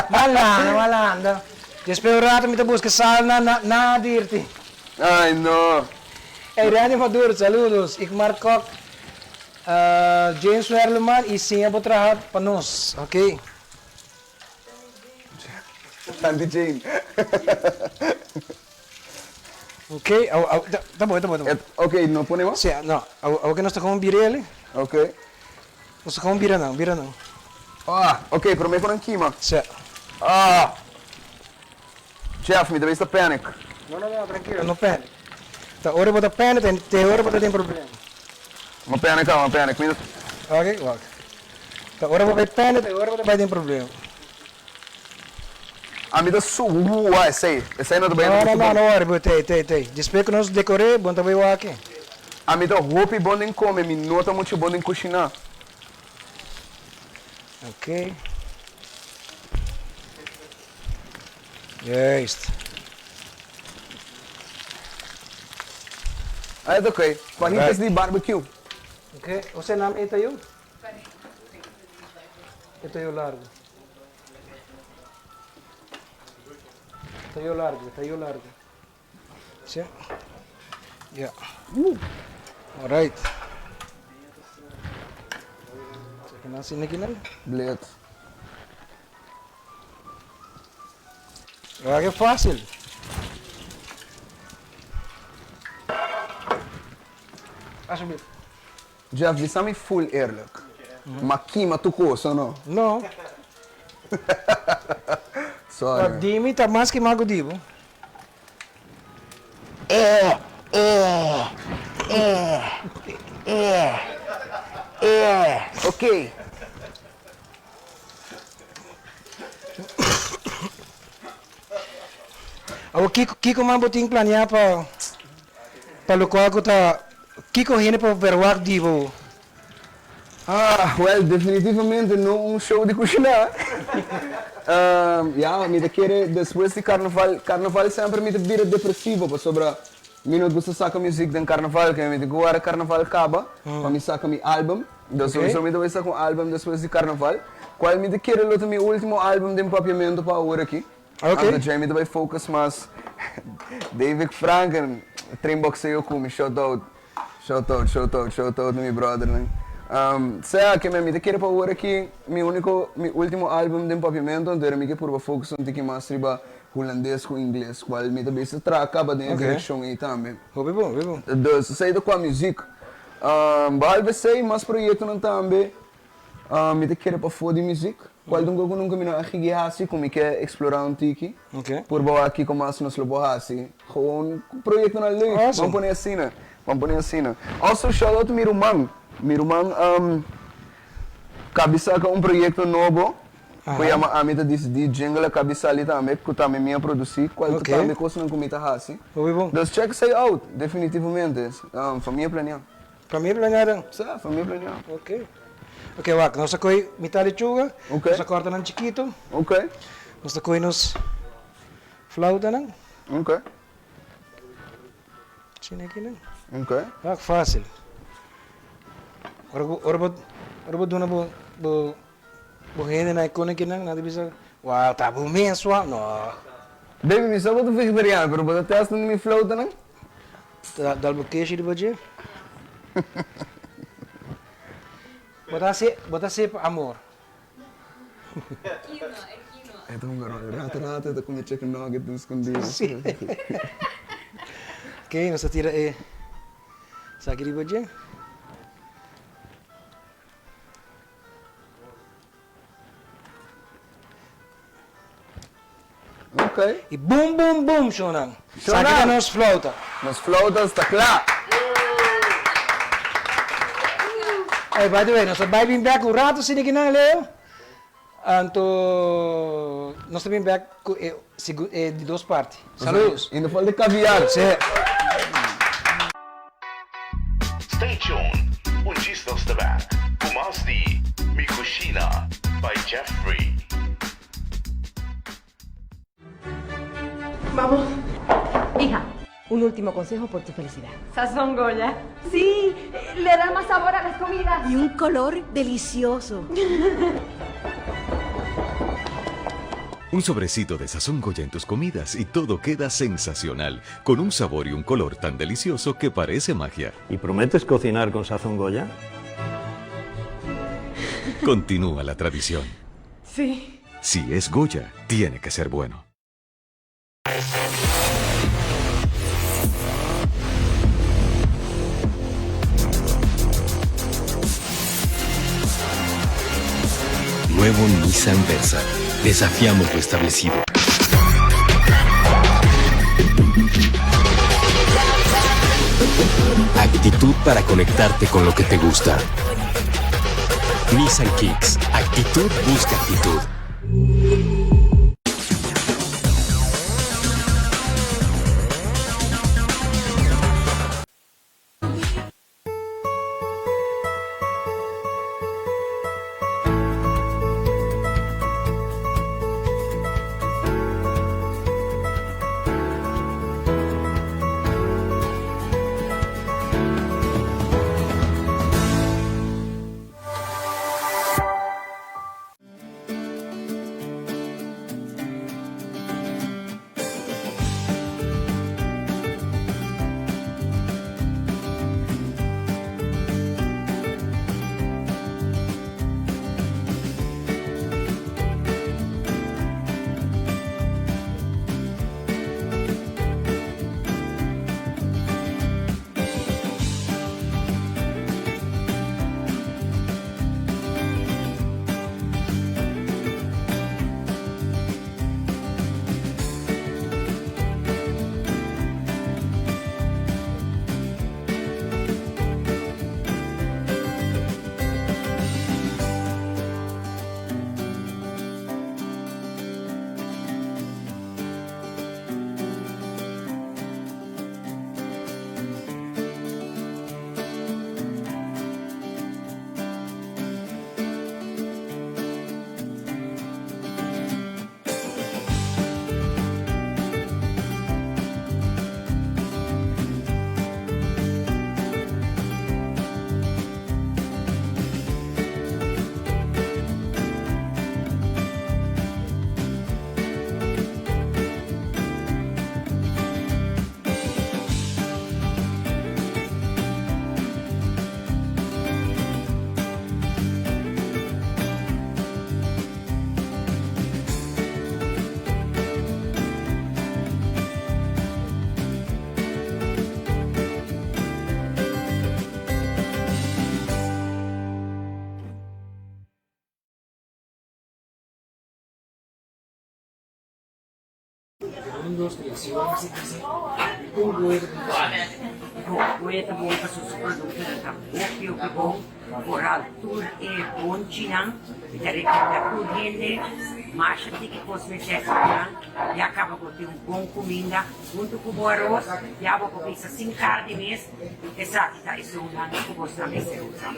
Malanda, malanda. Despues un rato mi ta buska sal na na na dirti. Ay, no! Ey, Randy Maduro, saludos. Igmar Kok, James Werleman y siña bo traha pa nos, ok. Sandy Jane. Ok, awo, awo, ta, ta bon, ta bon, ta bon. Ok, no pone mas? Si, no, awo, awo ke nos ta kon bir'el. Ok. Nos ta kon bira nan, bira nan. Ah, ok, prome ku nan kima. Si. Ah! Jeff, mi ta bisa panic. No, no, no, trankilo, no panic. Ta ora bo ta panic, te ora bo ta tin problema. Ma panic ma panic. Mi Ok, wak. Ta ora bo bay panic, te ora bo ta bay tin problema. Ami ta su ua esey, esey no ta bay No, no, no, no worry, bo tey, tey, tey. Despues ku nos dekor'é, bo no ta bay wak. Ami ta hopi bon den kome, mi no ta muchu bon den kushiná. Ok. Juist. Ah, het oké. Fajitas di barbecue. Oké, ose naam e tayo? E tayo largo. Tayo largo, tayo largo. Sí. Ja. Alright. Esaki nan aki nan. Blet. Wak e fácil. Alsjeblieft. Jeff, bisa mi full eerlijk. Ma kima tur kos o no? No. Sorry. Wak di mi ta mas kima ku di bo. Eh, eh, eh, eh, eh, ok. Awor kiko kiko man bo tin planea pa pa lokual ku ta kiko hende por verwagt di bo? Ah, well, definitivamente no un show di kushiná. Ya, mi ta kere despues di karnaval, karnaval semper mi ta bira depresivo pasobra mi no gusta saka muzik den karnaval, ke mi tin ku wara karnaval kaba pa mi saka mi album. Dus sowieso mi ta bai saka un album despues di karnaval, kual mi ta kere lo ta mi ultimo album den papiamentu pa awor aki. Anto djei mi ta bai focus mas David Franken train boxeo ku mi, shout out. Shout out, shout out, shout out na mi brothernan. Sea ke mi ta kere pa ora ki mi uniko, mi ultimo album den papiamento, anto era mi ke purba focus un tiki mas riba hulandes ku ingles, kual mi ta bisa traha kaba den e direkshon ei tambe. Hopi bon, hopi bon. Dus esei ta kua muzik. Behalve esei, mas proyektonan tambe. Mi ta kere pafó di muzik. Kual ta un kos ku nunka mi no a higi hasi ku mi ke eksplorá un tiki. Purba wak kiko mas nos lo por hasi. Gewoon proyektonan leuk. Ban pone asina. Ban pone asina. Also shout out mi ruman. Mi ruman kabi saka un proyekto nobo ku yama Ami Ta Disidí. Jingle a kabi sali tambe ku tambe mi a produsí. Kual ta tambe kosnan ku mi ta hasi. Dus check esei out definitivamente. Famia Planeá. Famia planeado? Sa, famia planeado. Ok. Ok, wak, nos ta koe mitad lechuga. Ok. Nos ta korta nan chikito. Ok. Nos ta koe nos flautanan. Ok. Asina aki nan. Ok. Wak, facil. Ora bo, ora bo, ora bo duna bo, bo, bo hendenan e konekinan, nan ta bisa, Wou, ta bo mes wou. No. Baby, mi sa bo ta vegetariano, pero bo ta test un di mi flautanan? Ta dal bo keshi riba dje. Bo ta hasi, bo ta hasi pa amor. E ta hunga rol rato rato e ta come chicken nugget den scondido. Si. Ok, nos ta tira e esaki riba dje. Ok. Y boom boom boom shownan. Esaki ta nos flauta. Nos flauta sta kla. Ey, by the way, nos ta bai bin bek un rato asina kinan, Leo. Anto nos ta bin bek ku e e di dos parti. Saludos. Inda falta e caviar. Sí. Stay tuned, un djis nos ta bek ku mas di Mi Cushina by Jeffrey. Vamos. Hija, un último consejo por tu felicidad. Sazón Goya. Sí, le da más sabor a las comidas. Y un color delicioso. Un sobrecito de Sazón Goya en tus comidas y todo queda sensacional, con un sabor y un color tan delicioso que parece magia. ¿Y prometes cocinar con Sazón Goya? Continúa la tradición. Sí. Si es Goya, tiene que ser bueno. Nuevo Nissan Versa. Desafiamos lo establecido. Actitud para conectarte con lo que te gusta. Nissan Kicks. Actitud busca actitud. Goya ta bon pasobra su produktonan ta hopi hopi bon, foral tur e bonchinan, mi ta rekomendá tur hende masha tiki kos mester nan, ya kaba bo tin un bon kuminda huntu ku bo aros, ya bo por bisa sin karni mes, esaki ta esunnan ku bosnan mester usa,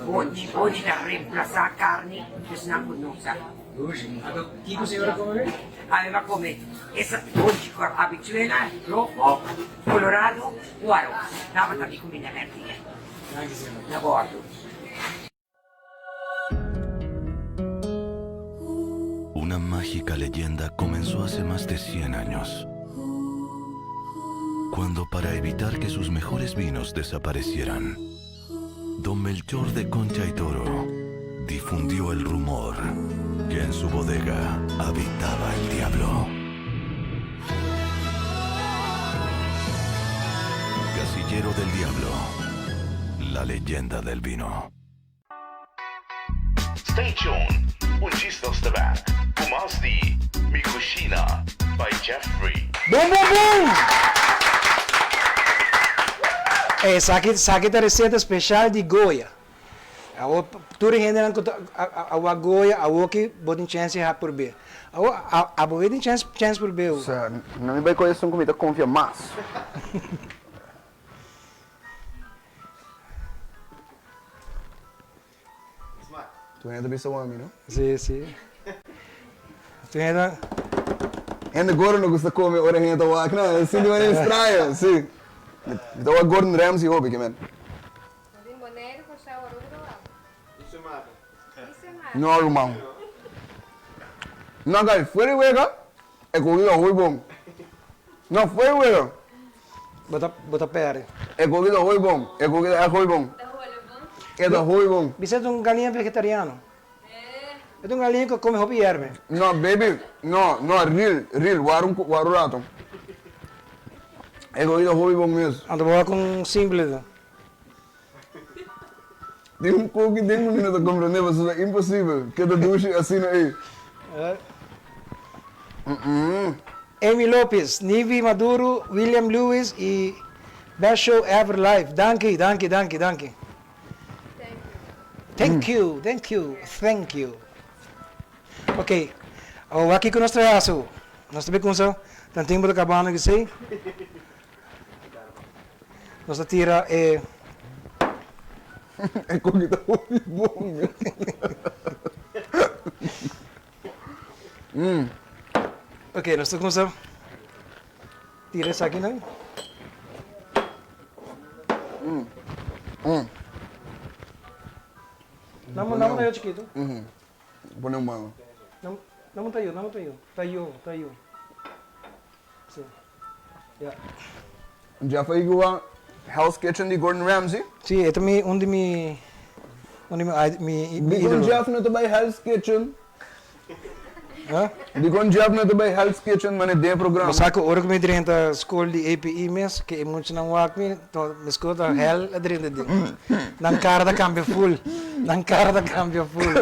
bonchi, bonchi ta remplasá karni, esnan ku no sa. Dushi. Anto kiko señora come be? Ami a come esa bonchi cu habichuela, rojo, colorado cu aros. Tabata mi cuminda merdia. Danki señora. Na bordo. Una mágica leyenda comenzó hace más de 100 años. Cuando para evitar que sus mejores vinos desaparecieran, Don Melchor de Concha y Toro difundió el rumor que en su bodega habitaba el diablo. Casillero del Diablo, la leyenda del vino. Stay tuned, un djis nos ta bek ku mas di Mi Cushina by Jeffrey. Boom boom boom! Esaki esaki ta receta special di Goya. Awor tur e hendenan ku ta a wak Goya awoki bo tin chance ha purbe. Awor abo tin chance chance purbe O sea, no mi bai koe esun ku mi ta konfia mas. Tu hende ta bisa wami, no? Sí, sí. Tu hende ta. Hende gordo no gusta come ora hende ta wak nan. E sinti manera extraño, sí. Mi ta wak Gordon Ramsay hopi, ke men. No, ruman. No, guys, fuera di wega, e comida hopi bon. No, fuera di wega. Bo ta bo ta perde. E koki ta hopi bon. E koki ta ègt hopi bon. E ta hopi bon. Bisa ta un galiña vegetariano. E ta un galiña ku kome hopi yerbe. No baby, no, no, real, real, wara un wara un rato. E koki ta hopi bon mes. Anto bo wak un simple ta. Tin un koki den ku mi no ta komprende pasobra ta imposibel ke ta dushi asina ei. Amy Lopez, Nivi Maduro, William Lewis y Best Show Ever Live. Danki, danki, danki, danki. Thank you, thank you, thank you. Ok, awor wak kiko nos ta hasi awor. Nos ta bin kumsa tantin bo ta kabando esei. Nos ta tira e. E koki ta hopi bon mes. Ok, nos ta kumsa tira esakinan. Nan nan tayo chikitu. Pone un mano. Nan nan tayo, nan tayo. Tayo, tayo. Si. Ya. Jeff a igual Hell's Kitchen di Gordon Ramsay? Si, e ta mi un di mi un di mi mi Dikon ídolo. Jeff no ta bai Hell's Kitchen? Huh? Dikon Jeff no ta bai Hell's Kitchen mane den e programa? Bo sa ku ora ku mi drenta skol di APE mes, ke e muchanan wak mi, to mi skol ta hel a drenta den. Nan kara ta kambia ful. Nan kara ta kambia ful.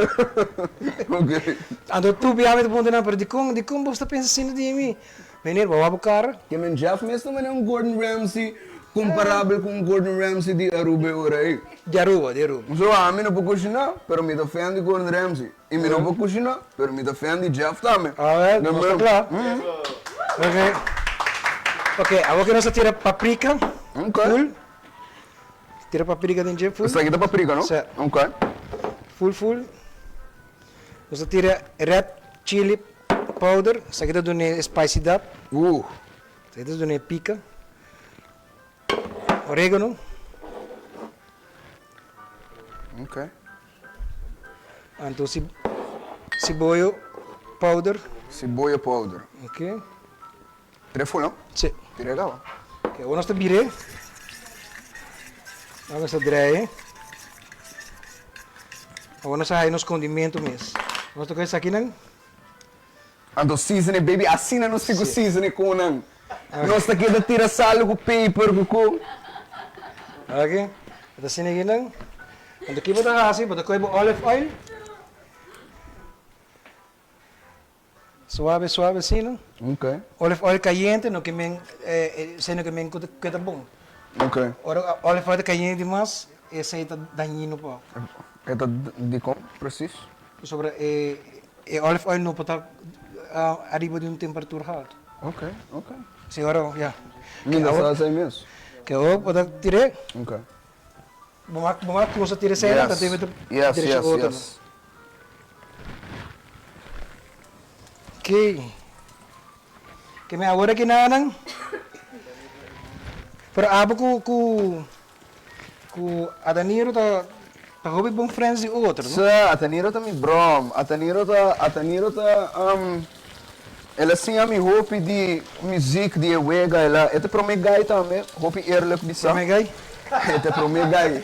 Ok. Anto tur bia mi ta puntra nan, pero dikon, dikon bo ta pensa asina di mi? Meneer, bo wak bo kara? Ke men Jeff mes ta mane un Gordon Ramsay comparabel cu un Gordon Ramsay di Aruba e ora ey. Di Aruba, di Aruba. So ami no por cushina, pero mi ta fan di Gordon Ramsay. Y mi no por cushina, pero mi ta fan di Jeff tambe. Alright, nos ta cla. Ok. Ok, awor ke nos ta tira paprika. Ok. Full. Tira paprika den dje full. Esaki ta paprika, no? Sí. Ok. Full, full. Nos ta tira red chili powder. Esaki ta dun'e spicidad. Esaki ta dun'e pica. Oregano. Ok. Anto si siboyo powder. Siboyo powder. Ok. Tira full no? Si. Tira e caba. Ok, awor nos ta bir'é. Awor nos ta draai. Awor nos a haña nos condimento mes. Nos ta coge esakinan. Anto season e baby asina nos tin ku season e konan. Nos ta keda tira sal ku peper ku ku. Ok, e ta asina akinan. Anto ki bo ta hasi? Bo ta kohe bo olive oil. Suave suave asina. Ok. Olive oil kayente no ke men esei no ke men ku ta bon. Ok. Ora olive oil ta kayente dimas esei ta dañino pa bo. E ta dikon presis? Pasobra e E olive oil no por ta ariba di un temperatura haltu. Ok, ok. Si ora, ya. Mi no sa esei mes. Ke awor bo ta tir'é. Ok. Bo mak, bo mak kusa tira esei ta debe ta Yes, direcho yes, otro. yes. Ok. Ke mi awor aki nanan. Pero abo ku, ku. Cu Adaniro ta ta hopi bon friends di otro, no? Sa, Ataniro ta mi brom. Ataniro ta, Ataniro ta, um, el a siña mi hopi di muziek, di e wega, el a, e ta prome guy tambe, hopi eerlijk bisa. Prome guy? E ta prome guy.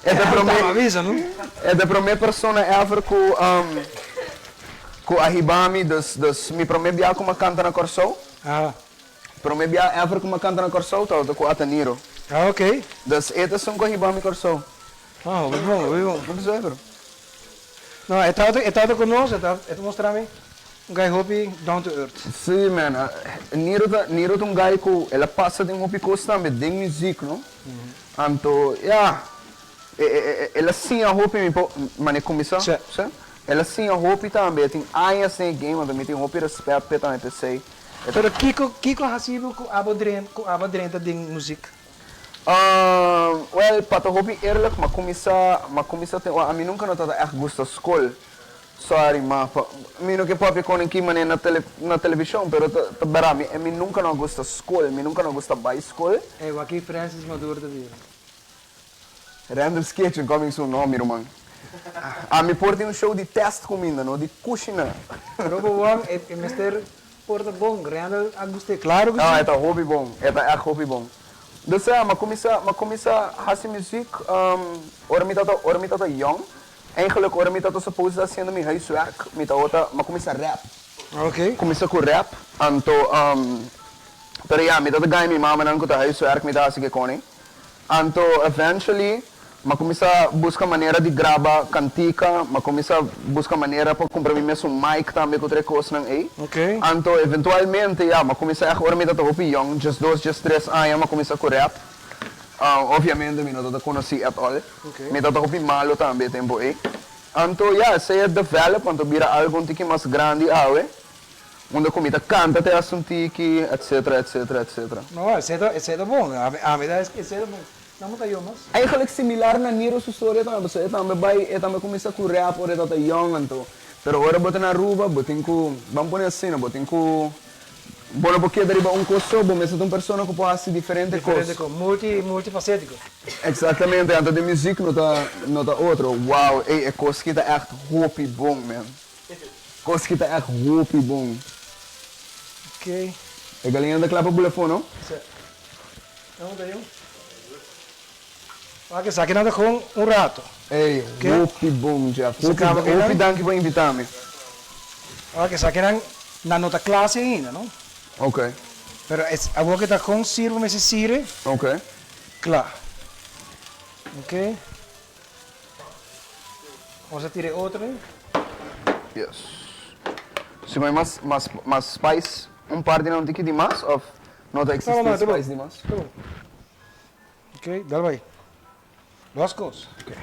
E ta prome, Taba bisa, no? E ta prome persona ever cu, um, cu a hiba mi, dus, dus mi prome bia cu mi a canta na Corsou. Aha. Prome bia ever ku mi a kanta na Kòrsou tabata ku Ataniro. Ah ok. Dus e ta esun ku a hiba mi Kòrsou. Ah hopi bon, hopi bon. No bisa ever. No, e tabata, e tabata ku nos, e ta, e ta mostra mi un guy hopi down to earth. Sí man, Niro ta, Niro ta un guy ku el a pasa den hopi kos tambe den muziek no. Anto ya, e, e, el a siña hopi mi por, mane kuminsá? Sí. Sí. El a siña hopi tambe, e tin añas den e game anto mi tin hopi respèt p'e tambe p'esei. Pero kiko kiko a hasi bo ku abo dren ku abo drenta den muzik? Wel, pa ta hopi eerlijk, m'a kuminsá m'a kuminsá ten ami nunka no tabata ègt gusta skol. Sorry, ma pa mi no ke papia kon en ki manera na tele na televishon, pero ta ta bèrdat mi mi nunka no a gusta skol, mi nunka no a gusta bai skol. Ey, wak Francis Maduro ta bira. Randall's Kitchen coming soon, no mi ruman. Ami por tin un show di test cuminda, no di cushina. Robo Wong e mester por ta bon, Randall a gust'é, claro cu si. No, e ta hopi bon, e ta echt hopi bon. Dus ya, m'a cuminsa, m'a cuminsa haci muziek ora mi tata, ora mi tata young. Eigenlijk ora mi tata suppose ta haciendo mi huiswerk, mi tabata, m'a cuminsa rap. Ok. Cuminsa cu rap, anto, pero ya, mi tata gaña mi mamanan cu ta huiswerk mi ta haci ke cone. Anto eventually. M'a kuminsá buska manera di graba kantika, m'a kuminsá buska manera pa kumpra mi mes un mic tambe ku tur e kosnan ei. Anto eventualmente ya, m'a kuminsá ègt ora mi tabata hopi yòn, diesdos, diestres aña m'a kuminsá ku rap. Obviamente mi no tabata konosí at all. Mi tabata hopi malo tambe e tempu ei. Anto ya, esei a develop anto bira algu un tiki mas grandi awe, unda ku mi ta kanta te hasta un tiki, etcetera, etcetera, etcetera. No, esei ta, esei ta bon. Ami ta esei ta bon. Nan bo ta yo mas. Eigenlijk similar na Niro su storia tambe, pasobra e tambe bai, e tambe kuminsá ku rap ora e tabata yòn anto. Pero ora bo ta na Aruba, bo tin ku, ban pone asina, bo tin ku, bo no por keda riba un kos so, bo mester ta un persona ku por hasi diferente kos. Diferente kos, multi, multifacético. Exactamente, anto den muziek no ta, no ta otro. Wow, ey, e kos ki ta ègt hopi bon, man. Kos ki ta ègt hopi bon. Ok. E galiña ta kla pa bula afó, no? Sí. Nan ta yu. Wak esaki nan ta gewoon un rato. Ey, hopi bon Jeff. Hopi, hopi danki pa invita mi. Wak esaki nan, nan no ta kla si ainda, no? Ok. Pero es, awor ke ta gewoon sirbo mester sire. Ok. Kla. Ok. Nos a tira e otro ei. Yes. Si bo hay mas, mas, mas spice, un par di nan tiki di mas of no ta existi spice di mas? Ta bon. Ok, dal bai. Los kos. Ok.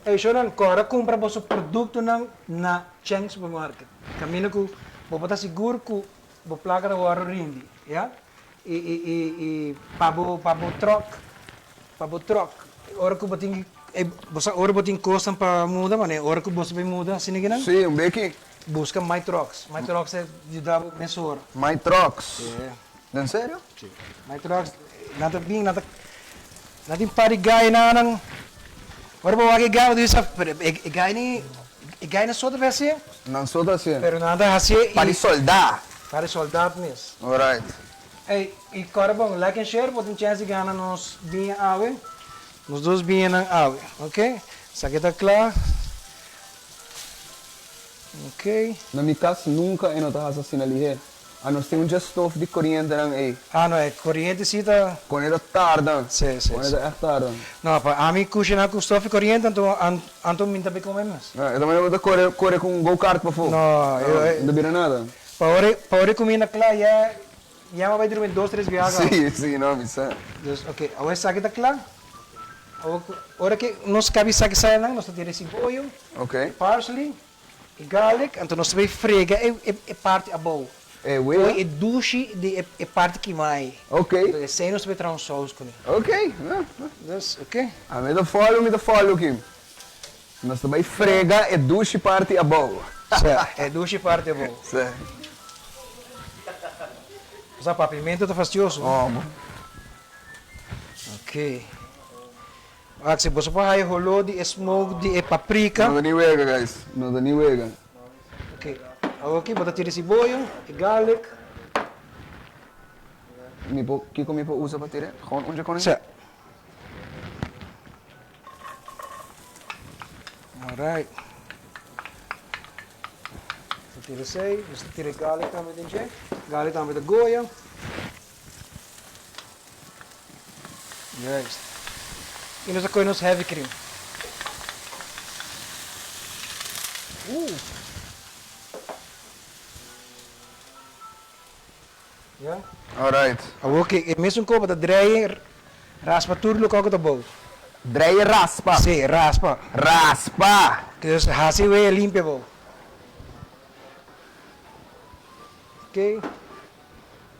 Ey, shownan, kòrda kumpra boso produktonan na Cheng Supermarket. Kaminda ku bo por ta sigur ku bo plaka ta wòrdu rindi, ya. I, i, i, i pa bo, pa bo tròk, pa bo tròk, ora ku bo tin ki, bo sa ora bo tin kosnan pa muda, manera ora ku boso bai muda asina kinan? Sí, un beki. Buska My Trucks. My Trucks ta yuda bo mesora. My Trucks? Sí. Den serio? Sí. My Trucks, nan ta bin, nan ta, nan tin par di gai nan, ora bo wak e gai bo ta bisa, pero e gai ni, e gai nan so ta hasié. Nan so ta hasié. Pero nan ta hasié i. Pa di soldá. Pa di soldat mes. Alright. Ey, y kòrda bon, like en share, bo tin chèns di gana nos biña awe. Nos dos biñanan awe, ok? Esaki ta kla. Ok. Na mi kas nunka e no ta hasi asina lihé. A nos tin un dje stof di korientenan ei. Ah no, e koriente si ta. Kon e ta tarda. Sí, sí, Kon e ta ègt tarda. No, pa ami kushiná ku stof di koriente anto anto mi ta bay kome mes. E ta manera bo ta kore kore ku un go kart pafó. No, No ta bira nada. Pa ora pa ora e kuminda kla ya ya mi a bay drumi dos tres biaha kaba. Sí, sí, no, mi sa. Dus ok, awor esaki ta kla. Awor ku ora ke nos kabi esaki sayanan nos ta tira e siboyo, e parsley, e garlic, anto nos ta bay frega e e parti abou. E wea? Poi e dushi di e e parti kima ei. Ok. Anto esei nos ta bay traha un sous kuné. Ok, no, no. Dus ok. A mi ta follow, mi ta follow ki. Nos ta bay frega e dushi parti abou. Sa, e dushi parti abou. Sa. Sa papiamento ta fastioso. Oh bo. Ok. Wak si boso por haya holó di e smoke di e paprika. No ta ni wega guys, no ta ni wega. Ok, awor aki bo ta tira e siboyo, e garlic. Mi por, kiko mi por usa pa tira? Gewoon un dje kone? Sa. Alright. Ta tira esei, nos ta tira e garlic tambe den dje. Garlic tambe ta goya. Juist. I nos ta kohe nos heavy cream. Ya. Alright. Awor ke e mesun kopa ta drei raspa tur loke ku ta bou. Drei raspa? Si, raspa. Raspa! Dus hasi wea limpia bou. Ok.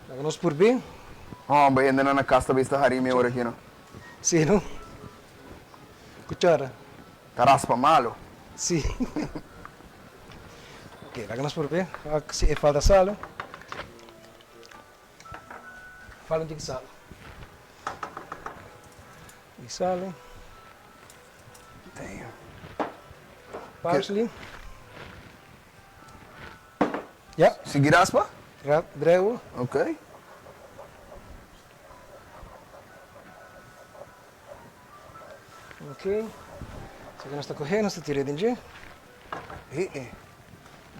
Laga nos purbi. Homber, hendenan na kas ta bisa hari mi ora aki no. Si no. Kuchara. Ta raspa malo. Si. Ok, laga nos purbi. Wak si e falta salo. Falta un tiki salo. Tiki salo. Damn. Parsley. Ja. Sigui raspa? Ja, drei Ok. Ok. Esaki nos ta coge, nos ta tira den dje. Eh eh.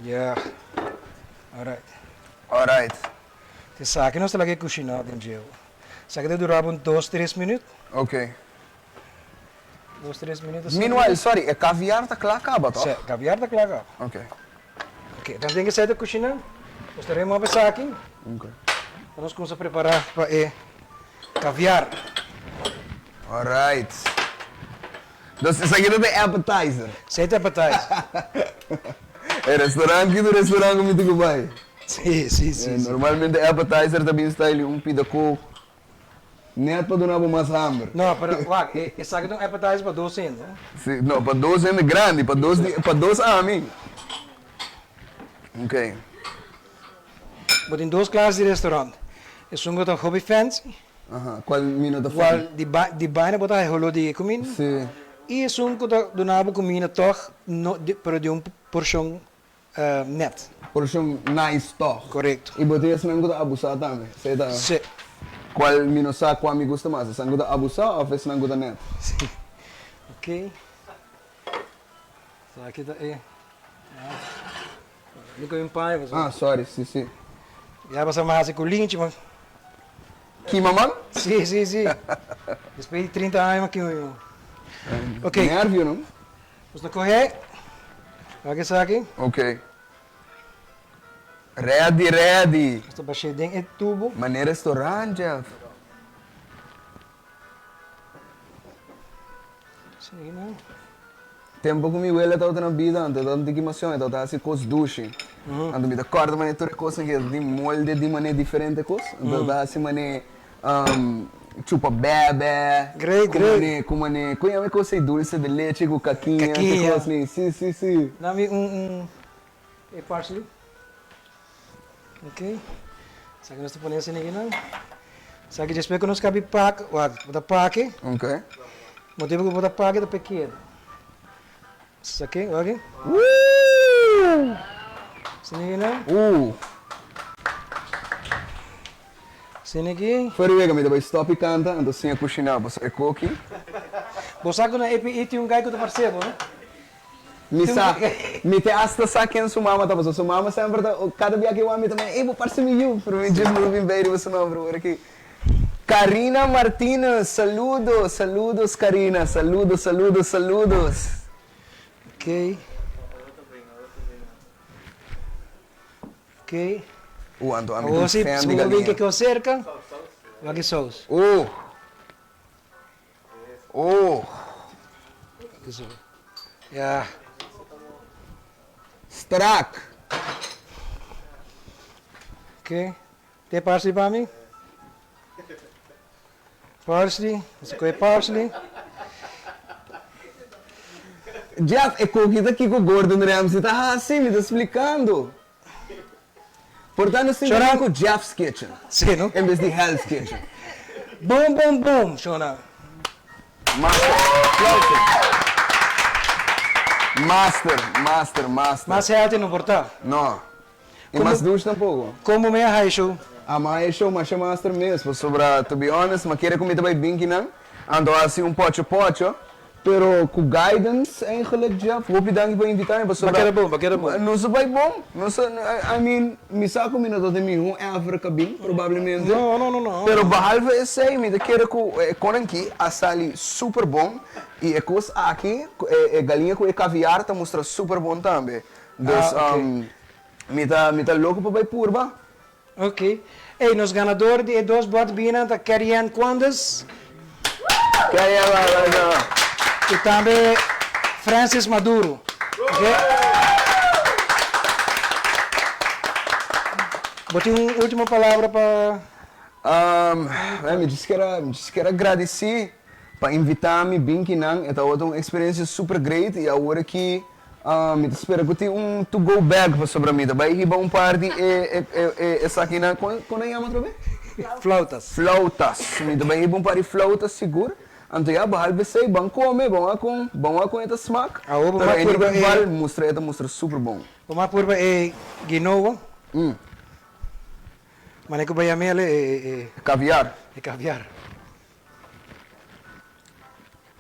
Ja. Alright. Alright. Esaki nos ta laga e cushina den dje. Esaki ta dura bo un dos, tres minuut. Ok. Dos, tres minuut. Meanwhile, sorry, e caviar ta kla kaba, toch? Sí, caviar ta kla kaba. Ok. Ok, dan den esei ta kushiná. Nos ta remove esaki. Ok. Pa nos kumsa prepará pa e caviar. Alright. Dus esaki ta e appetizer. Esei ta appetizer. E restaurant ki tur restaurant ku mi tin ku bai. Sí, sí, sí. Normalmente appetizer ta bin style di un pida kook. Net pa duna bo mas hamber. No, pero wak, esaki ta un appetizer pa dos hende. Sí, no, pa dos hende grandi, pa dos di, pa dos ami. Ok. Bo tin dos klas di restaurant. Esun ku ta hopi fancy. Aha, kual mi no ta fan. Kual di ba, di baina bo ta haña holó di e kuminda. Sí. I esun ku ta duna bo kuminda tòg, no, di, pero di un porshon Net. Porshon nice tòg. Korekto. I bo tin esnan ku ta abusá tambe. Esei ta. Sí. Kual mi no sa kua mi gusta mas, esnan ku ta abusá òf esnan ku ta net? Sí. Ok. So aki ta e. Mi kohe un paña pasobra. Ah, sorry, sí, sí. Ya pasa mi hasi ku linchi man. Kima man? Sí, sí, sí. Despues di 30 aña mi a kima mi man. Ok. Nervio, no? Nos ta kohe. Wak esaki. Ok. Ready, ready. Nos ta bash'é den e tubo. Manera restaurant, Jeff. Sigui nan. Tempo ku mi wela tabata na bida, anto e tabata un tiki emocion, e tabata hasi kos dushi. Anto mi ta kòrda manera tur e kosnan ke tin molde di manera diferente kos. Anto e ta hasi manera Chupa bebe. Great, great. Ku mane, ku yama e kos ei dulce de leche ku kakiña, te kos ni. Si, si, si. Dami un, un e parsley. Ok. Esaki nos ta pone asina aki nan. Esaki despues ku nos kabi pak, wak, bo ta pake. Ok. Motibu ku bo ta pake ta pa e keda. Esaki, wak aki. Woo! Asina aki nan. Asina aki. Fuera wega mi ta bai stop i kanta, anto siña kushiná pasobra e koki. Bo sa ku na EPI tin un gai ku ta parse bo, no? Mi sa. Mi te asta sa ken su mama ta pasobra su mama semper ta, kada bia ku e wak mi ta manda, ey bo parse mi yu, pero mi djis no ta bin bei riba su nomber awor aki. Karina Martinez, saludos, saludos Karina, saludos, saludos, saludos. Ok. Ok. Anto ami ta un Awor si fan di bo bin galiña. ke kos serka, wak e sous. Oh. Oh. Wak e sous. Ya. Strak. Ok. Te parsley pa mi? Parsley, nos a kohe parsley. Jeff, e koki ta kiko Gordon Ramsay ta hasi, mi ta splikando. Por ta nos tin ku bin ku Jeff's Kitchen. Sí, no? En bes di Hell's Kitchen. Boom, boom, boom, Shona. Master, aplauso. Master, master, master. Mas healthy no por ta. No. I mas dush tampoco. Como mi a haya show? A mi a haya show masha master mes pasobra to be honest mi a kere cu mi ta bay bin kinan anto a haci un pocho pocho pero cu guidance eigenlijk Jeff hopi danki pa invita mi pasobra Ba keda bon ba keda bon. Nos a bay bon nos a I mean mi sa cu mi no ta den miho ever ka bin probablemente No no no no pero behalve esey mi ta kere cu e konanki a sali super bon y e cos aki e galiña cu e caviar ta mustra super bon tambe dus Mi ta mi ta loko pa bai purba. Ok. Ey, nos ganador di e dos bot bina ta Kerryann Quandes. Kerryann ba ba ba. Y tambe Francis Maduro. Ok. Bo tin un ultimo palabra pa. Mi djis kier a mi djis kier a gradisi pa invita mi bin kinan. E tabata un experiencia super great y awor aki Mi ta spera ku tin un to go bag pasobra mi ta bai hiba un par di e esakinan, kon nan yama atrobe? Flautas. Flautas. Mi ta bai hiba un par di flautas sigur. Anto ya behalve esei ban kome, ban wak kon, ban wak kon e ta smak. Awor bo Pero mas en ieder purba e. geval mustra e ta mustra super bon. Bo mas purba e guinoa. Manera ku bo yam'el e. Caviar. E caviar.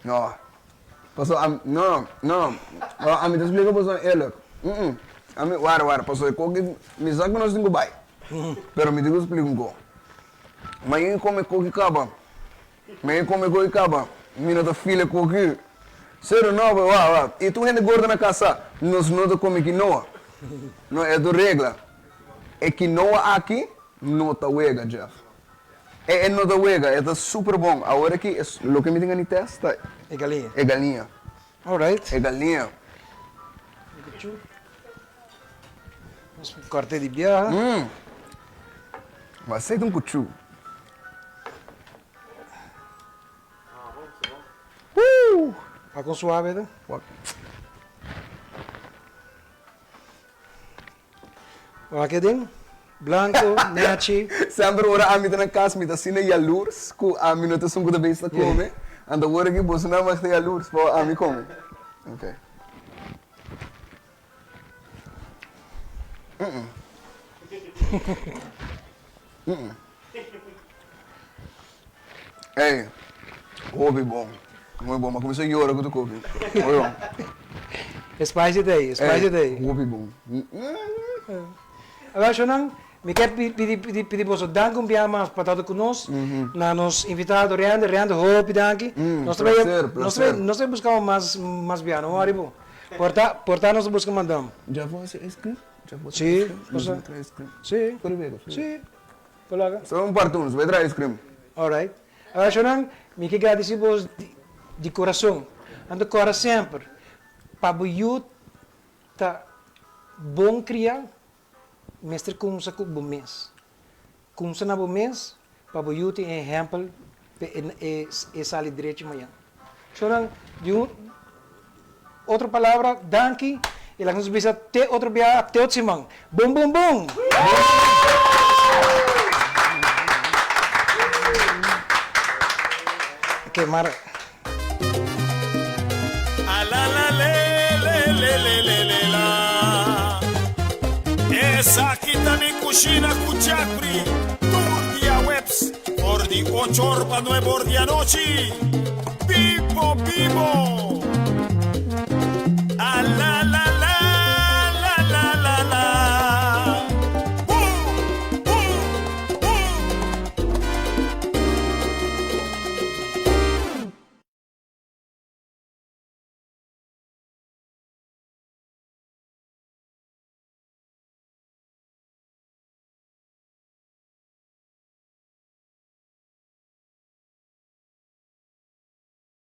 No. Paso ami, no, no. Ami ta splika boso eerlijk. Mm-mm. Ami, wara, wara, paso e koki, mi sa ku nos tin ku bai. Pero mi tin ku splika un ko. Mañana kome koki kaba. Mañana kome koki kaba. Mi no ta feel e koki. Sero no, wa, wa. I tur hende gordo na kas sa, nos no ta kome kinoa. No, e ta un regla. E kinoa aki no ta wega, Jeff. E e no ta wega, e ta super bon. Awor aki loke mi tin gana di test ta E galiña. E galiña. Alright. E galiña. Nos corte di biaha. Mm. Ma esei ta un cuchu. Woo! A con suave ta. Wak e den. Blanco, nechi. Semper ora ami ta na cas mi ta asina yalurs cu ami no ta esun cu ta bes ta come. Anto ora ki boso nan mag ta yalurs pa ami come. Okay. Mm. Mm. Ey, hopi bon. Muy bon. M'a cuminsa yora cu tu kopi. Hopi bon. Spicy ta ey, spicy ta ey. Hopi bon. Awel shownan, mi ke pidi pidi pidi boso danki un bia mas pa ta cu nos, na nos invitado Rende, Rende hopi danki. Nos ta bay Placer, nos ta bay placer. nos ta bay busca bo mas mas bia, no worry bo. Por ta por ta nos ta busca mandam. Ya bo haci ice cream? Ya bo haci Sí, ice cream? Nos cosa. ta trae ice cream. Sí. Por bebe, por bebe. Sí. Por laga. So un parti nos bay trae ice cream. Alright. Awel shownan, mi ke gradisi bos di di corazon. Anto cora semper pa bo yu ta bon cria, mester cumsa cu bo mes. Cumsa na bo mes pa bo yu tin e ehempel pa e e sali drechi mañan. Shownan, di un otro palabra, danki y laga nos bisa te otro biaha, te otro siman. Bum bum bum! Ok, mara. A la la le le le le le le la Esaki ta mi cushina cu Jeffrey Tur dia webs for di ocho or pa nuebe or di anochi Bibo bibo!